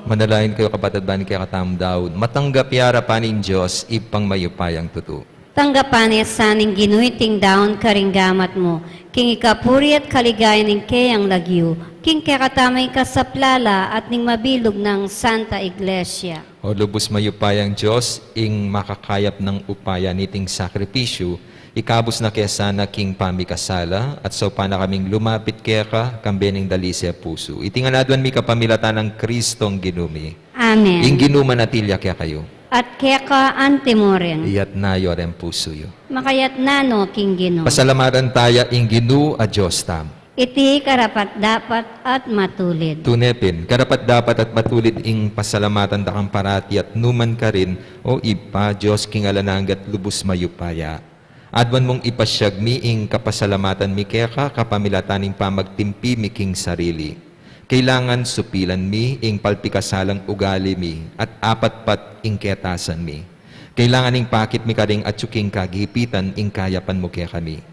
Manalangin kayu, kapatad, ban ing kekatamung daun matanggap ya arapan ning Dios, Ibpang mayupayang tutu. Tanggapan na sa ning Ginu iting daun karing gamat mu, king ikapuri at kaligayan ning keyang lagyu, king kekatamung ikasaplala at ning mabilug nang Santa Iglesia. O lubus mayupayang Dios, ing makakayap nang upaya niting sakripisyu, ikabus na ke sana king pamikasala, at saupan na kaming lumapit keka, kambe ning dalise a pusu. Iti ngan aduan mi kapamilatan nang Kristong Ginu mi. Amen. Ing Ginu manatili ya kekayu. At keka antimurin. Iyatna yu reng pusu yu. Makayatna no king Ginu. Pasalamatan taya ing Ginu a Dios tamu. Iti karapat-dapat at matulid. Tune pin, karapat-dapat at matulid ing pasalamatan da kang parati at nukarin man, O Ibpa, Dios king alang angga at lubus mayupaya. Aduan mung ipasiag mi ing kapasalamatan mi keka kapamilatan ning pamagtimpi mi king sarili. Kailangan supilan mi ing palpikasalang ugali mi at apatpat ing ketasan mi. Kailangan ing pakit mi karing atyu king kagipitan ing kayapan mu kekami.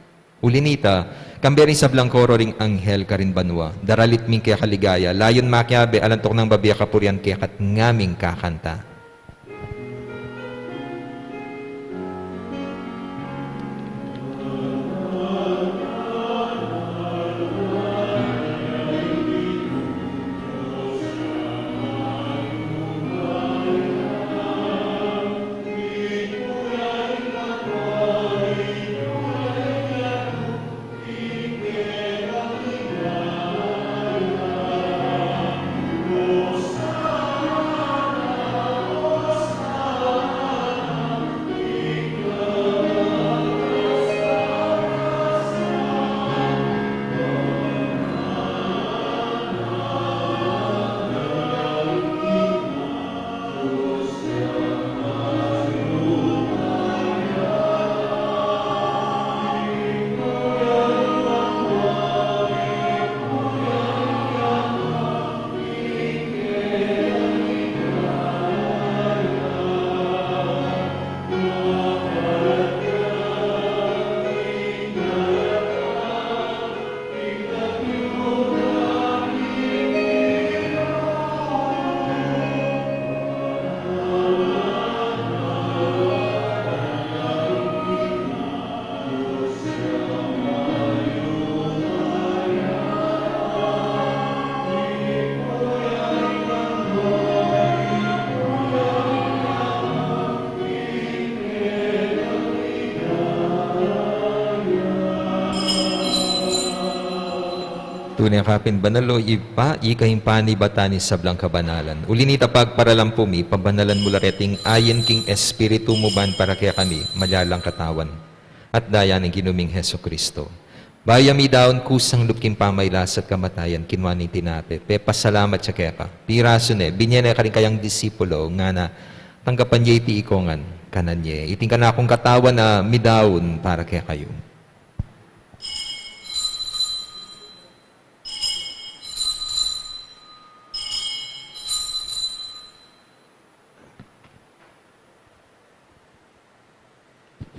Uli na nita, kambe ring sablang koro ring anghel karin banua, daralit mi ing keka ligaya, layun makiabe, alang tuknang babie kapurian keka at ngaming kakanta. Tune ka pin banal, o Ibpa, ika ing panibatan ning sablang kabanalan. Uli na nita pagparalan pu mi, pabanalan mu la reting ayin king Espiritu mu ban para kekami, malyalang katawan at daya ning Ginu ming Jesucristo. Bayu mi daun kusang lub king pamailas at kamatayan, kinua ne ing tinape, pepasalamat ya keka, pirasu ne, binye ne karing kayang disipulo, ngana, tanggapan ye iti ikayu ngan, kanan ye. Iti ing kanakung katawan a midaun para kekayu.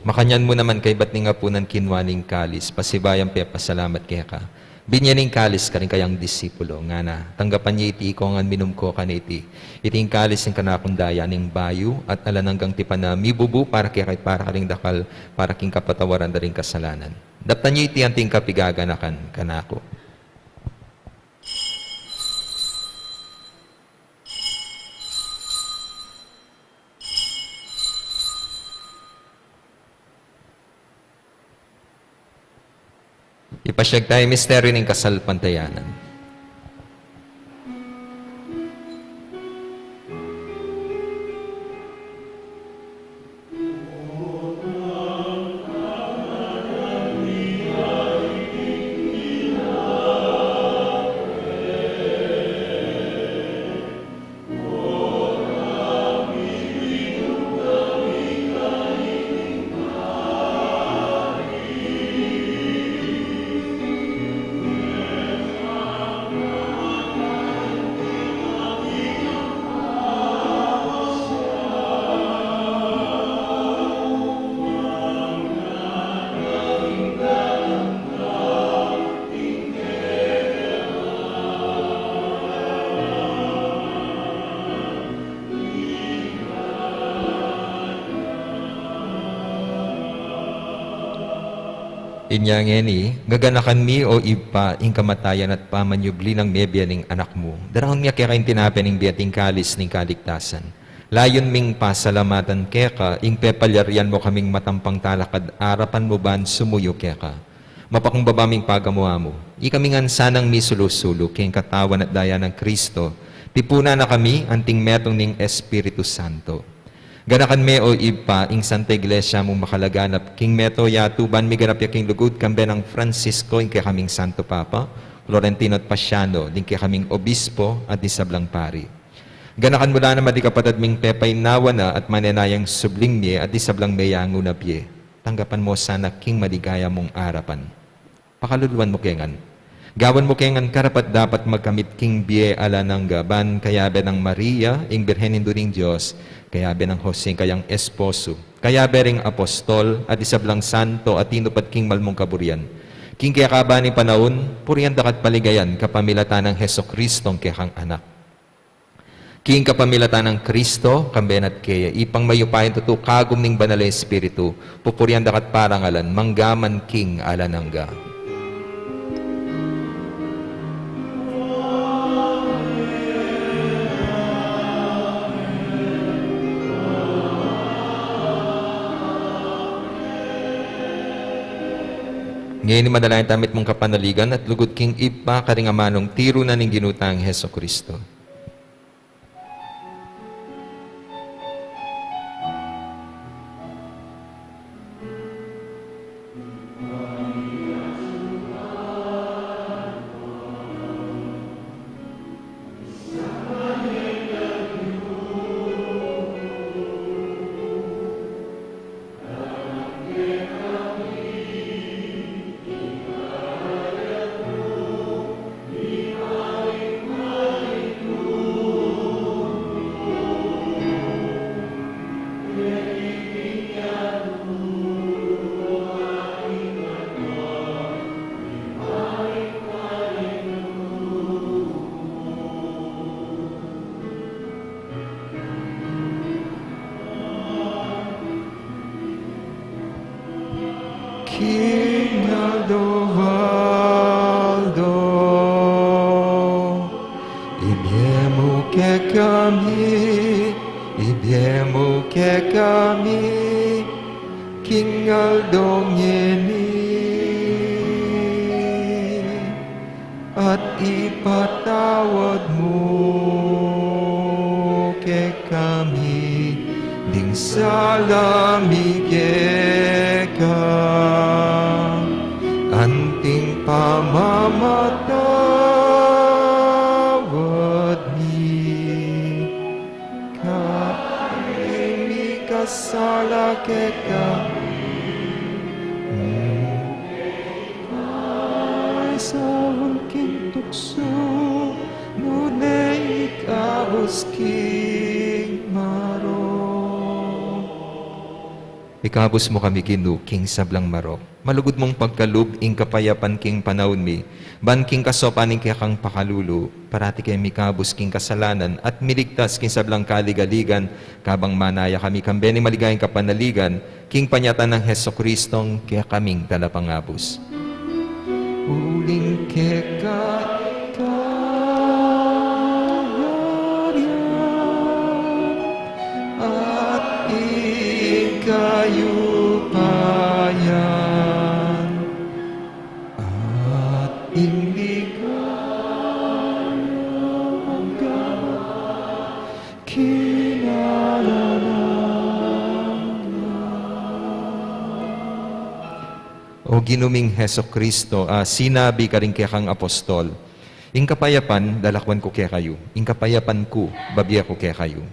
Makanyan mu naman kaybat ning apunan kinua ne ing kalis, pasibayu yang pepasalamat keka, binye ne ing kalis karing kayang disipulo, ngana, tanggapan ye iti ikayu ngan, minum kayu kaniti. Iti ing kalis ning kanakung daya ning bayu at alang anggang tipan a mibubu para kekayu at para karing dakal, para king kapatawaran da ring kasalanan. Daptan ye iti anting kapigaganakan kanaku. Ipasiag taya ing misteryu ning kasalpantayanan. Inya ngeni, gaganakan mi, o Ibpa, ing kamatayan at pamanyubli nang mebie ning Anak mu. Daraun mi keka ing tinape ning bie at ing kalis ning kaligtasan. Layun ming pasalamatan keka ing pepalyarian mu kaming matampang talakad arapan mu ban sumuyu keka. Mapakumbaba ming pagamuan mu, ikami ngan sanang misulu-sulu king katawan at daya nang Kristo, tipunan na kami anting metung ning Espiritu Santo. Ganakan me, o Ibpa, ing Santa Iglesia mung makalaganap king meto yatu ban miganap ya king lugud, kambe nang Francisco, ing kekaming Santo Papa, Florentino at Pasiano, ding kekaming Obispo at ding sablang pari. Ganakan mu la naman ding kapatad ming pepaynawa na at manenayang subling mie at ding sablang meyangu na bie. Tanggapan mu sana king maligaya mung arapan. Pakaluluan mu ke ngan. Gawan mu ke ngan karapat-dapat magkamit king bie alang angga, ban kayabe nang Maria, ing Birhen Indu ning Dios, kayabe nang Jose, ing kayang esposo, kayabe ring apostol, at ding sablang santo a tinupad king mal mung kaburian. King kekaban ning panaun, purian da ka at paligayan kapamilatan nang Jesucristo, ing kekang Anak. King kapamilatan nang Kristo, kambe na at keya, Ibpang mayupayang tutu, kagum ning Banal a Espiritu, pupurian da ka at parangalan, mangga man king alang angga. Ngeni manalangin tamu mitmung kapanaligan at lugud king Ibpa karing amanung tiru na ning Ginu tang Jesucristo. King aldo-aldo, ibie mu kekami, ibie mu kekami, king aldo ngeni. At ipatawad mu kekami ding sala mi keka, anting pamamatawad mi karing mikasala keka. Ay, saul king tuksu, nune ikabus king marok. Ikabus mu kami, Ginu, king sablang marok. Malugud mung pagkalub ing kapayapan king panaun mi, ban king kasaupan ning kekang pakalulu, parati ke mikabus king kasalanan at miligtas king sablang kaligaligan, kabang manaya kami kambe ning maligayang kapanaligan, king panyatang nang Jesucristong kekaming Talapangabus. Uling keka ing kayarian at ing kayupayan at ing ligaya mangga man king alang angga. O Ginu ming Jesucristo, a sinabi karing kekang apostol, "Ing kapayapan lalakwan ku kekayu, ing kapayapan ku babie ku kekayu."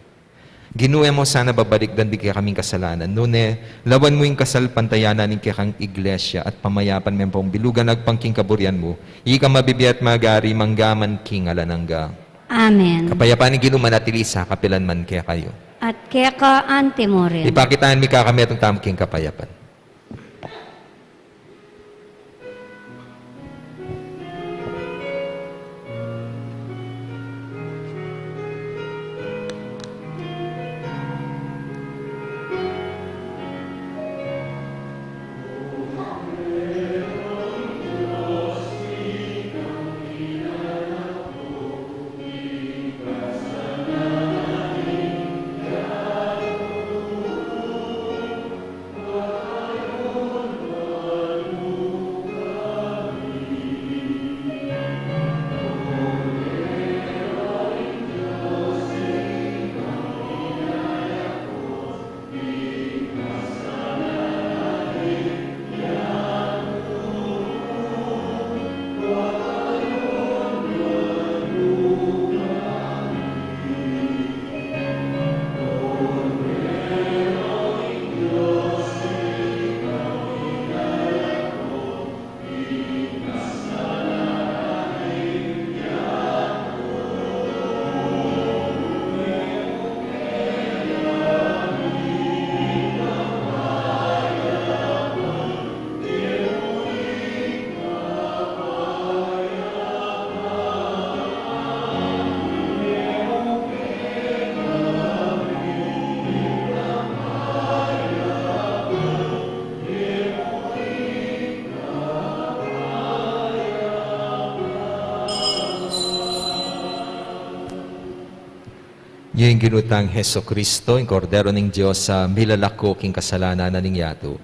Ginu, e mu sana babalikdan ding kekaming kasalanan, nune lawan mu ing kasalpantayanan ning kekang Iglesia at pamayapan me ampong bilugan agpang king kaburian mu, ika mabibie at magari mangga man king alang angga. Amen. Kapayapan ning Ginu manatili sa kapilan man kekayu. At keka anti mu rin. Ipakitaan mi kekayu ing tamu king kapayapan. Ing Ginu tang Jesucristo, ing Kordero ning Dios, a milalako king kasalanan ning yatu.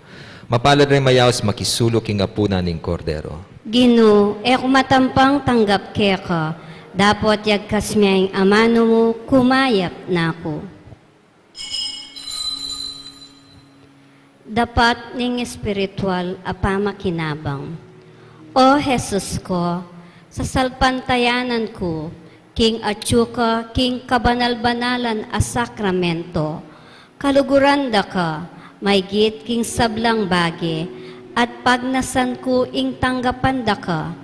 Mapalad ring mayaus makisalu king apunan ning Kordero. Ginu, e ku matampang tanggap keka, dapot yagkas me ing amanu mu, kumayap na ku. Dapat ning espiritual a pamakinabang. O Jesus ko, sasalpantayanan ku king atyu ka king kabanal-banalan a sakramento, kaluguran da ka maygit king sablang bage, at pagnasan ku ing tanggapan da ka.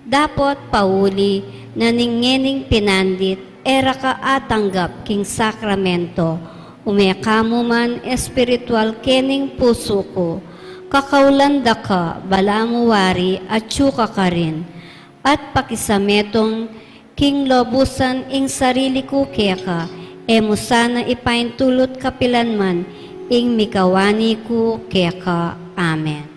Dapot pauli na ning ngening pinandit e ra ka atanggap king sakramento, ume ka mu man espiritual kening pusu ku, kakaulan da ka balamu wari atyu ka karin, at pakisametung king lubusan ing sarili ku keka, e mu sana ipaintulut kapilan man ing mikawani ku keka. Amen.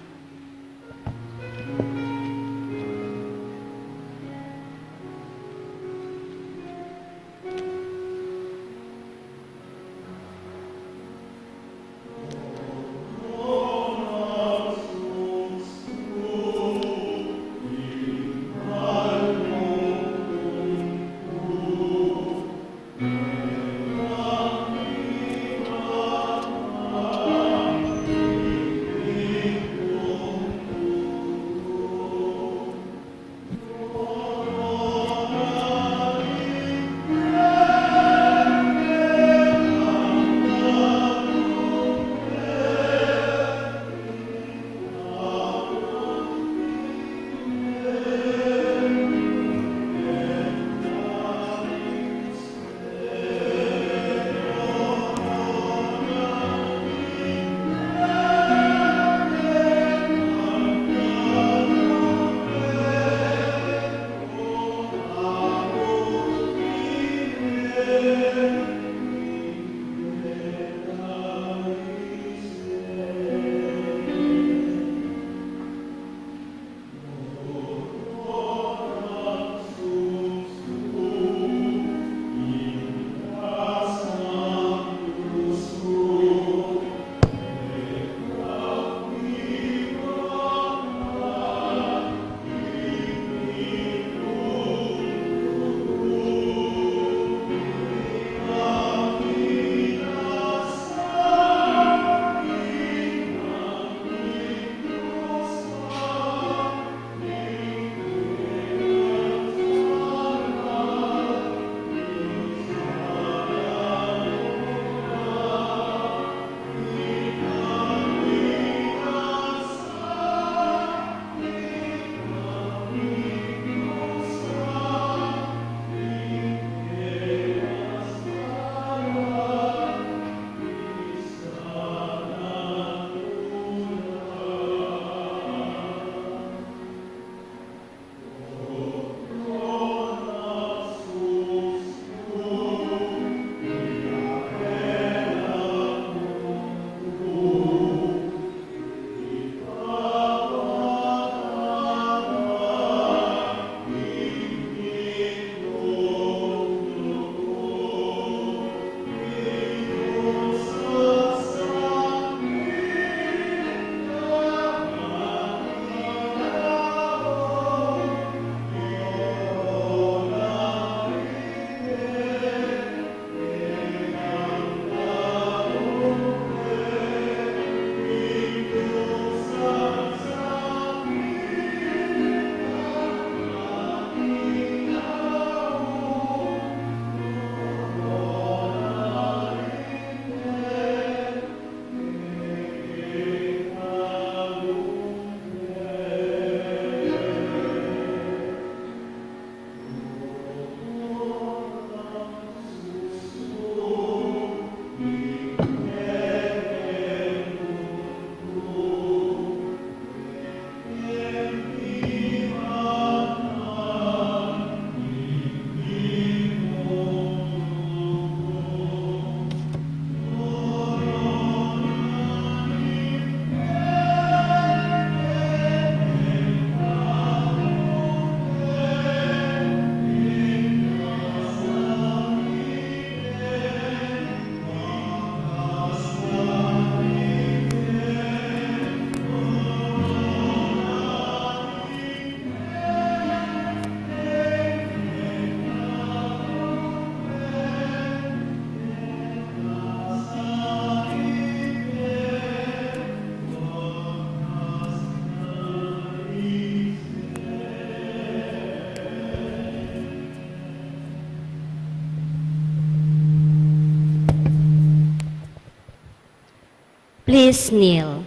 Please kneel.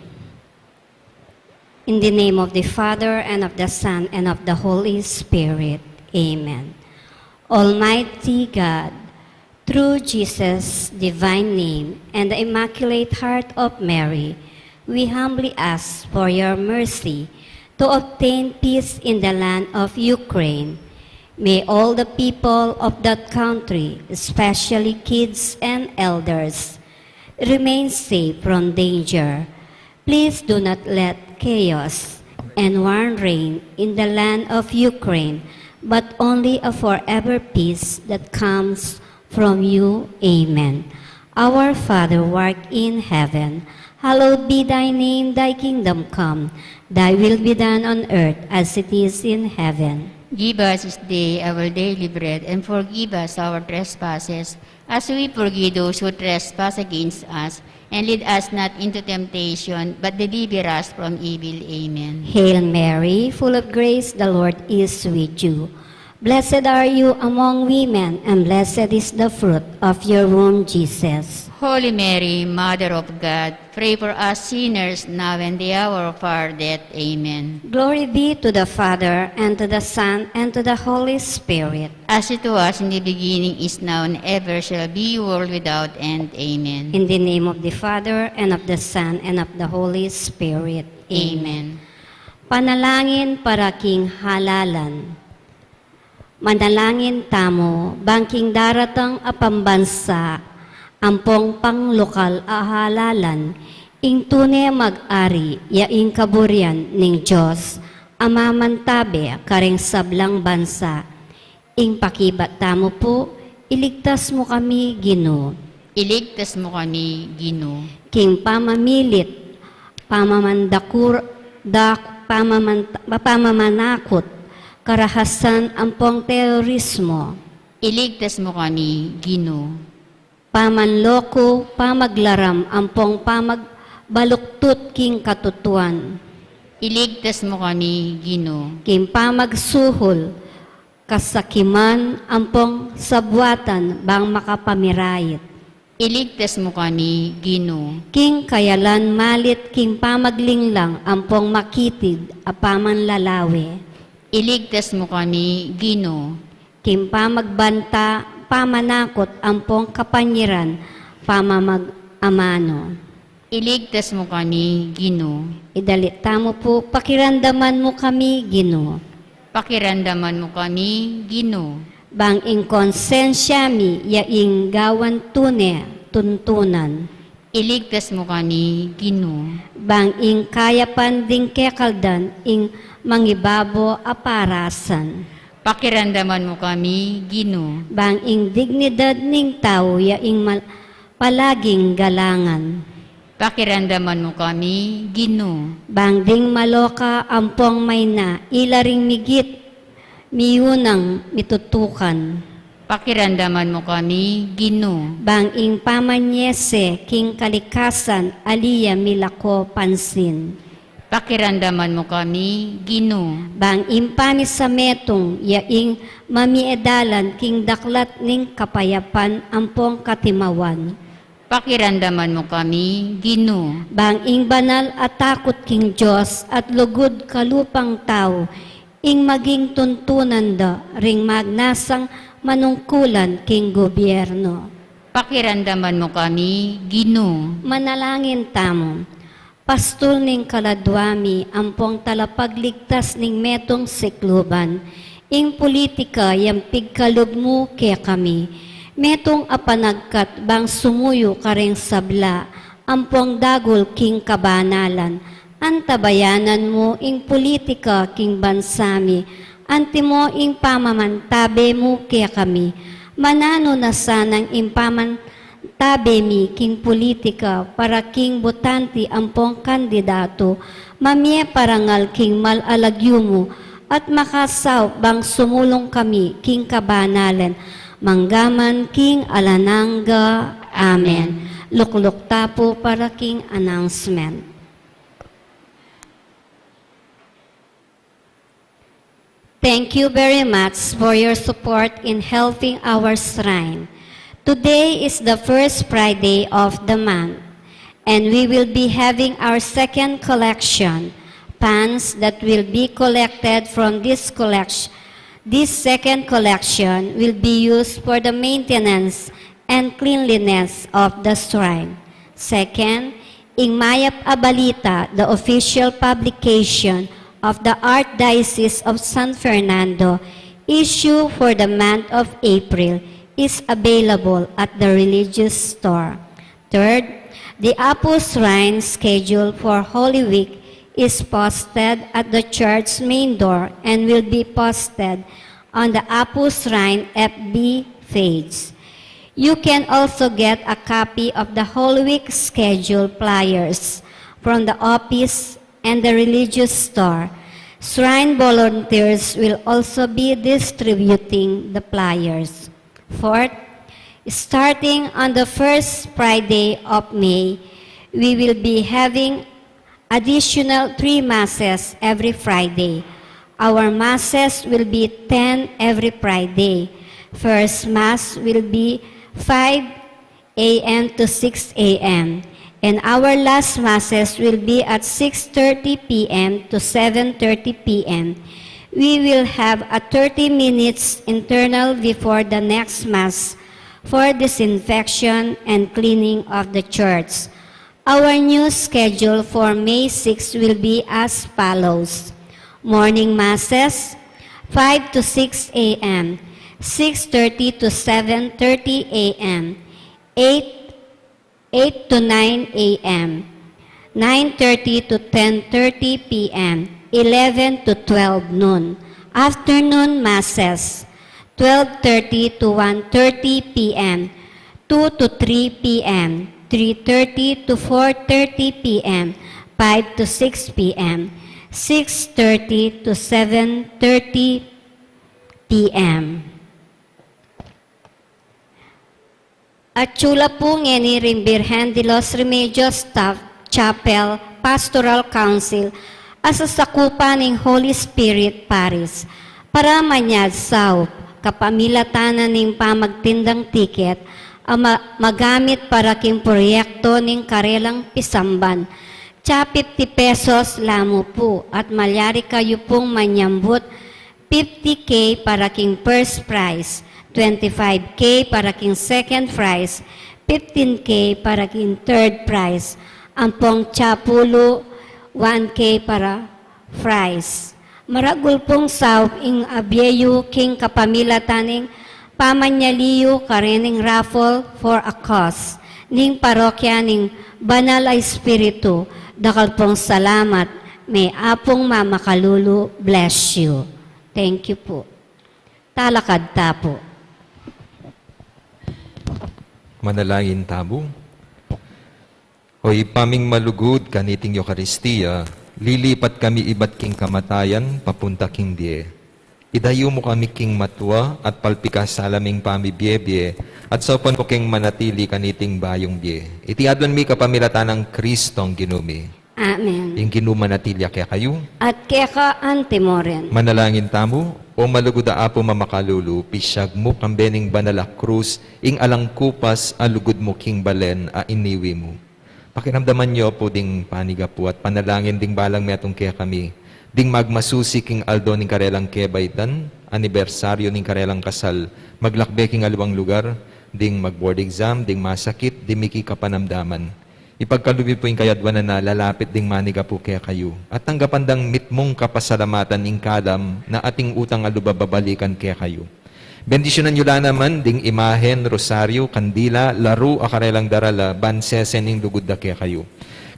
In the name of the Father, and of the Son, and of the Holy Spirit. Amen. Almighty God, through Jesus' divine name and the Immaculate Heart of Mary, we humbly ask for your mercy to obtain peace in the land of Ukraine. May all the people of that country, especially kids and elders, remain safe from danger. Please do not let chaos and war reign in the land of Ukraine, but only a forever peace that comes from you. Amen. Our Father who art in heaven, hallowed be thy name, thy kingdom come, thy will be done on earth as it is in heaven. Give us this day our daily bread, and forgive us our trespasses, as we forgive those who trespass against us, and lead us not into temptation, but deliver us from evil. Amen. Hail Mary, full of grace, the Lord is with you. Blessed are you among women, and blessed is the fruit of your womb, Jesus. Holy Mary, Mother of God, pray for us sinners now and the hour of our death. Amen. Glory be to the Father, and to the Son, and to the Holy Spirit. As it was in the beginning, is now, and ever shall be, world without end. Amen. In the name of the Father, and of the Son, and of the Holy Spirit. Amen. Amen. Panalangin para king halalan. Manalangin tamu, bang king daratang a pambansa, ampong panglokal a halalan, ing tune mag-ari, ya ing kaburian ning Dios a mamantabe karing sablang bansa. Ing pakibat tamu pu, iligtas mu kami, Ginu. Iligtas mu kami, Ginu. King pamamilit, pamamandakur, dak, pamaman-, pamamanakut, karahasan ampong terorismo. Iligtas mu kami, Ginu. Pamanloko, pamaglaram ampong pamagbaluktut king katutuan. Iligtas mu kami, Ginu. King pamagsuhul, kasakiman ampong sabuatan bang makapamirait. Iligtas mu kami, Ginu. King kayalan malit king pamaglinglang ampong makitid a pamanlalawe. Iligtas mu kami, Ginu. King pamagbanta, pamanakut ampong kapanyiran, pamamag-amanu. Iligtas mu kami, Ginu. Idalit tamu pu, pakiramdaman mu kami, Ginu. Pakiramdaman mu kami, Ginu. Bang ing konsensya mi ya ing gawan tune tuntunan. Iligtas mu kami, Ginu. Bang ing kayapan ding kekaldan ing mangibabo a parasan. Pakiramdaman mu kami, Ginu. Bang ing dignidad ning tau ya ing mal-, palaging galangan. Pakiramdaman mu kami, Ginu. Bang ding maloka ampong mayna ila ring migit miyunang mitutukan. Pakiramdaman mu kami, Ginu. Bang ing pamanyese king kalikasan ali ya milako pansin. Pakiramdaman mu kami, Ginu. Bang ing pamisametung ya ing mamiedalan king daklat ning kapayapan ampong katimawan. Pakiramdaman mu kami, Ginu. Bang ing banal a takut king Dios at lugud kalupang tau ing maging tuntunan da ring magnasang manungkulan king gobyerno. Pakiramdaman mu kami, Ginu. Manalangin tamu. Pastul ning kaladwa mi, ampong talapagligtas ning metung sikluban, ing pulitika yang pigkalub mu kekami. Metung a panagkat bang sumuyu karing sabla, ampong dagul king kabanalan, antabayanan mu ing pulitika king bansa mi, antimo ing pamamantabe mu kekami. Mananu na sanang ing paman- tabe mi king pulitika para king butante ampong kandidatu, mamie parangal king mal a lagyu mu, at makasaup bang sumulung kami king kabanalan, manggaman king alang angga. Amen. Amen. Lukluk ta pu para king announcement. Thank you very much for your support in helping our shrine. Today is the first Friday of the month, And we will be having our second collection. Funds that will be collected from this collection, this second collection will be used for the maintenance and cleanliness of the shrine. Second, ing Mayap a Balita, the official publication of the Archdiocese of San Fernando, issue for the month of April, is available at the religious store. Third, the Apu Shrine schedule for Holy Week is posted at the church's main door and will be posted on the Apu Shrine F B page. You can also get a copy of the Holy Week schedule flyers from the office and the religious store. Shrine volunteers will also be distributing the flyers. Fourth, starting on the first Friday of May, we will be having additional three masses every Friday. Our masses will be ten every Friday. First Mass will be five a m to six a m, and our last masses will be at six thirty p m to seven thirty p m. We will have a thirty minutes interval before the next Mass for disinfection and cleaning of the church. Our new schedule for May six will be as follows. Morning Masses, five to six a m, six thirty to seven thirty a m, eight, eight to nine a m, nine thirty to ten thirty p m, eleven to twelve noon. Afternoon Masses, twelve thirty to one thirty p m, two to three p m, three thirty to four thirty p m, five to six p m, six thirty to seven thirty p m. Atyu la pu ngeni ring Birhen de los Remedios Staff Chapel Pastoral Council a sasakupan ning Holy Spirit Parish para manyad saup kapamilatan na ning pamagtindang tiket a ma-, magamit para king proyekto ning karelang pisamban. Tsa fifty pesos la mu pu at malyari kayu pung manyambut fifty K para king first prize, twenty-five K para king second prize, fifteen K para king third prize, ampong tsa pulu, one K para prize. Maragul pung saup ing abie yu king kapamilatan ning pamanyali yu karening raffle for a cause ning parokya ning Banal a Espiritu. Dakal pung salamat, me Apung mamakalulu, bless you. Thank you pu. Talakad ta pu. Manalangin tamu. O Ibpa ming malugud, kaniting Eukaristia, lilipat kami ibat king kamatayan papunta king bie. Idayu mu kami king matua at palpikasala ming pamibiebie, at saupan mu keng manatili kaniting bayung bie. Iti aduan mi kapamilatan nang Kristong Ginu mi. Amen. Ing Ginu manatili ya kekayu. At keka anti mu rin. Manalangin tamu. O malugud a Apu mamakalulu, pisyag mu kambe ning banal a krus ing alang kupas a lugud mu king balen a iniwi mu. Pakiramdaman yu pu ding panigapu at panalangin ding balang metung kekami, ding magmasusi king aldo ning karelang kebaitan, anibersaryu ning karelang kasal, maglakbe king aliwang lugar, ding mag-board exam, ding masakit, ding miki kapanamdaman. Ipagkalub yu pu ing kayadwanan a lalapit ding manigapu kekayu, at tanggapan dang mitmung kapasalamatan ing kalam na ating utang a lub a babalikan kekayu. Bendisyunan yu la naman ding imahen, rosaryu, kandila, laru a karelang darala, ban sesen ing lugud da kekayu.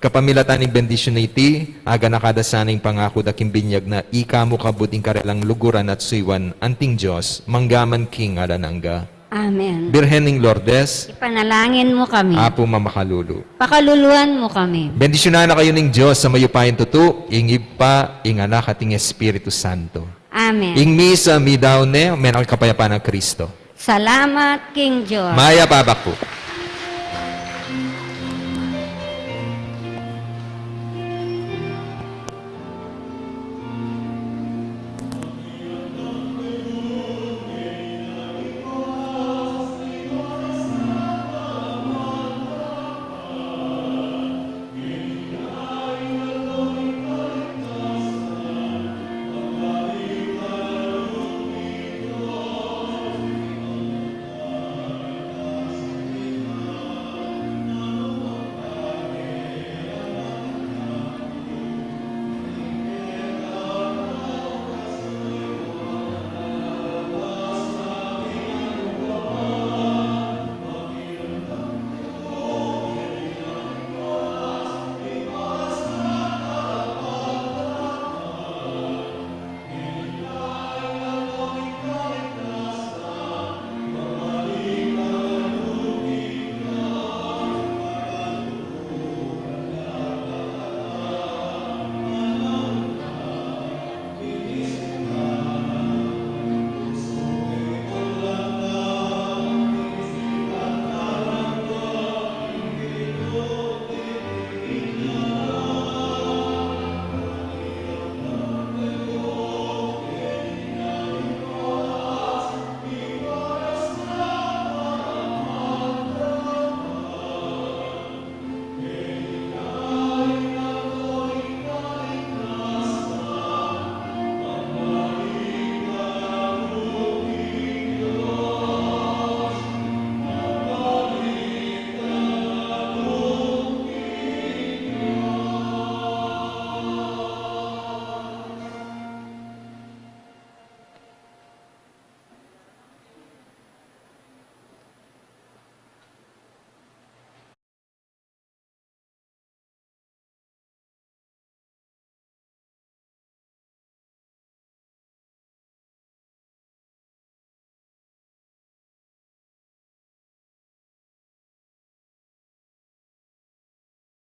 Kapamilatan ning bendisyun a iti, aganaka da sana ing pangaku da king binyag na ika mu kabud ing karelang luguran at suyuan, anting Dios, mangga man king alang angga. Amen. Birhen ning Lourdes, ipanalangin mu kami. Apu mamakalulu, pakaluluan mu kami. Bendisyunan na kayu ning Dios a mayupayang tutu, ing Ibpa, ing Anak, at ing Espiritu Santo. Amen. Ing misa midaun ne, menang kapayapan nang Kristo. Salamat king Dios. Mayap a abak pu.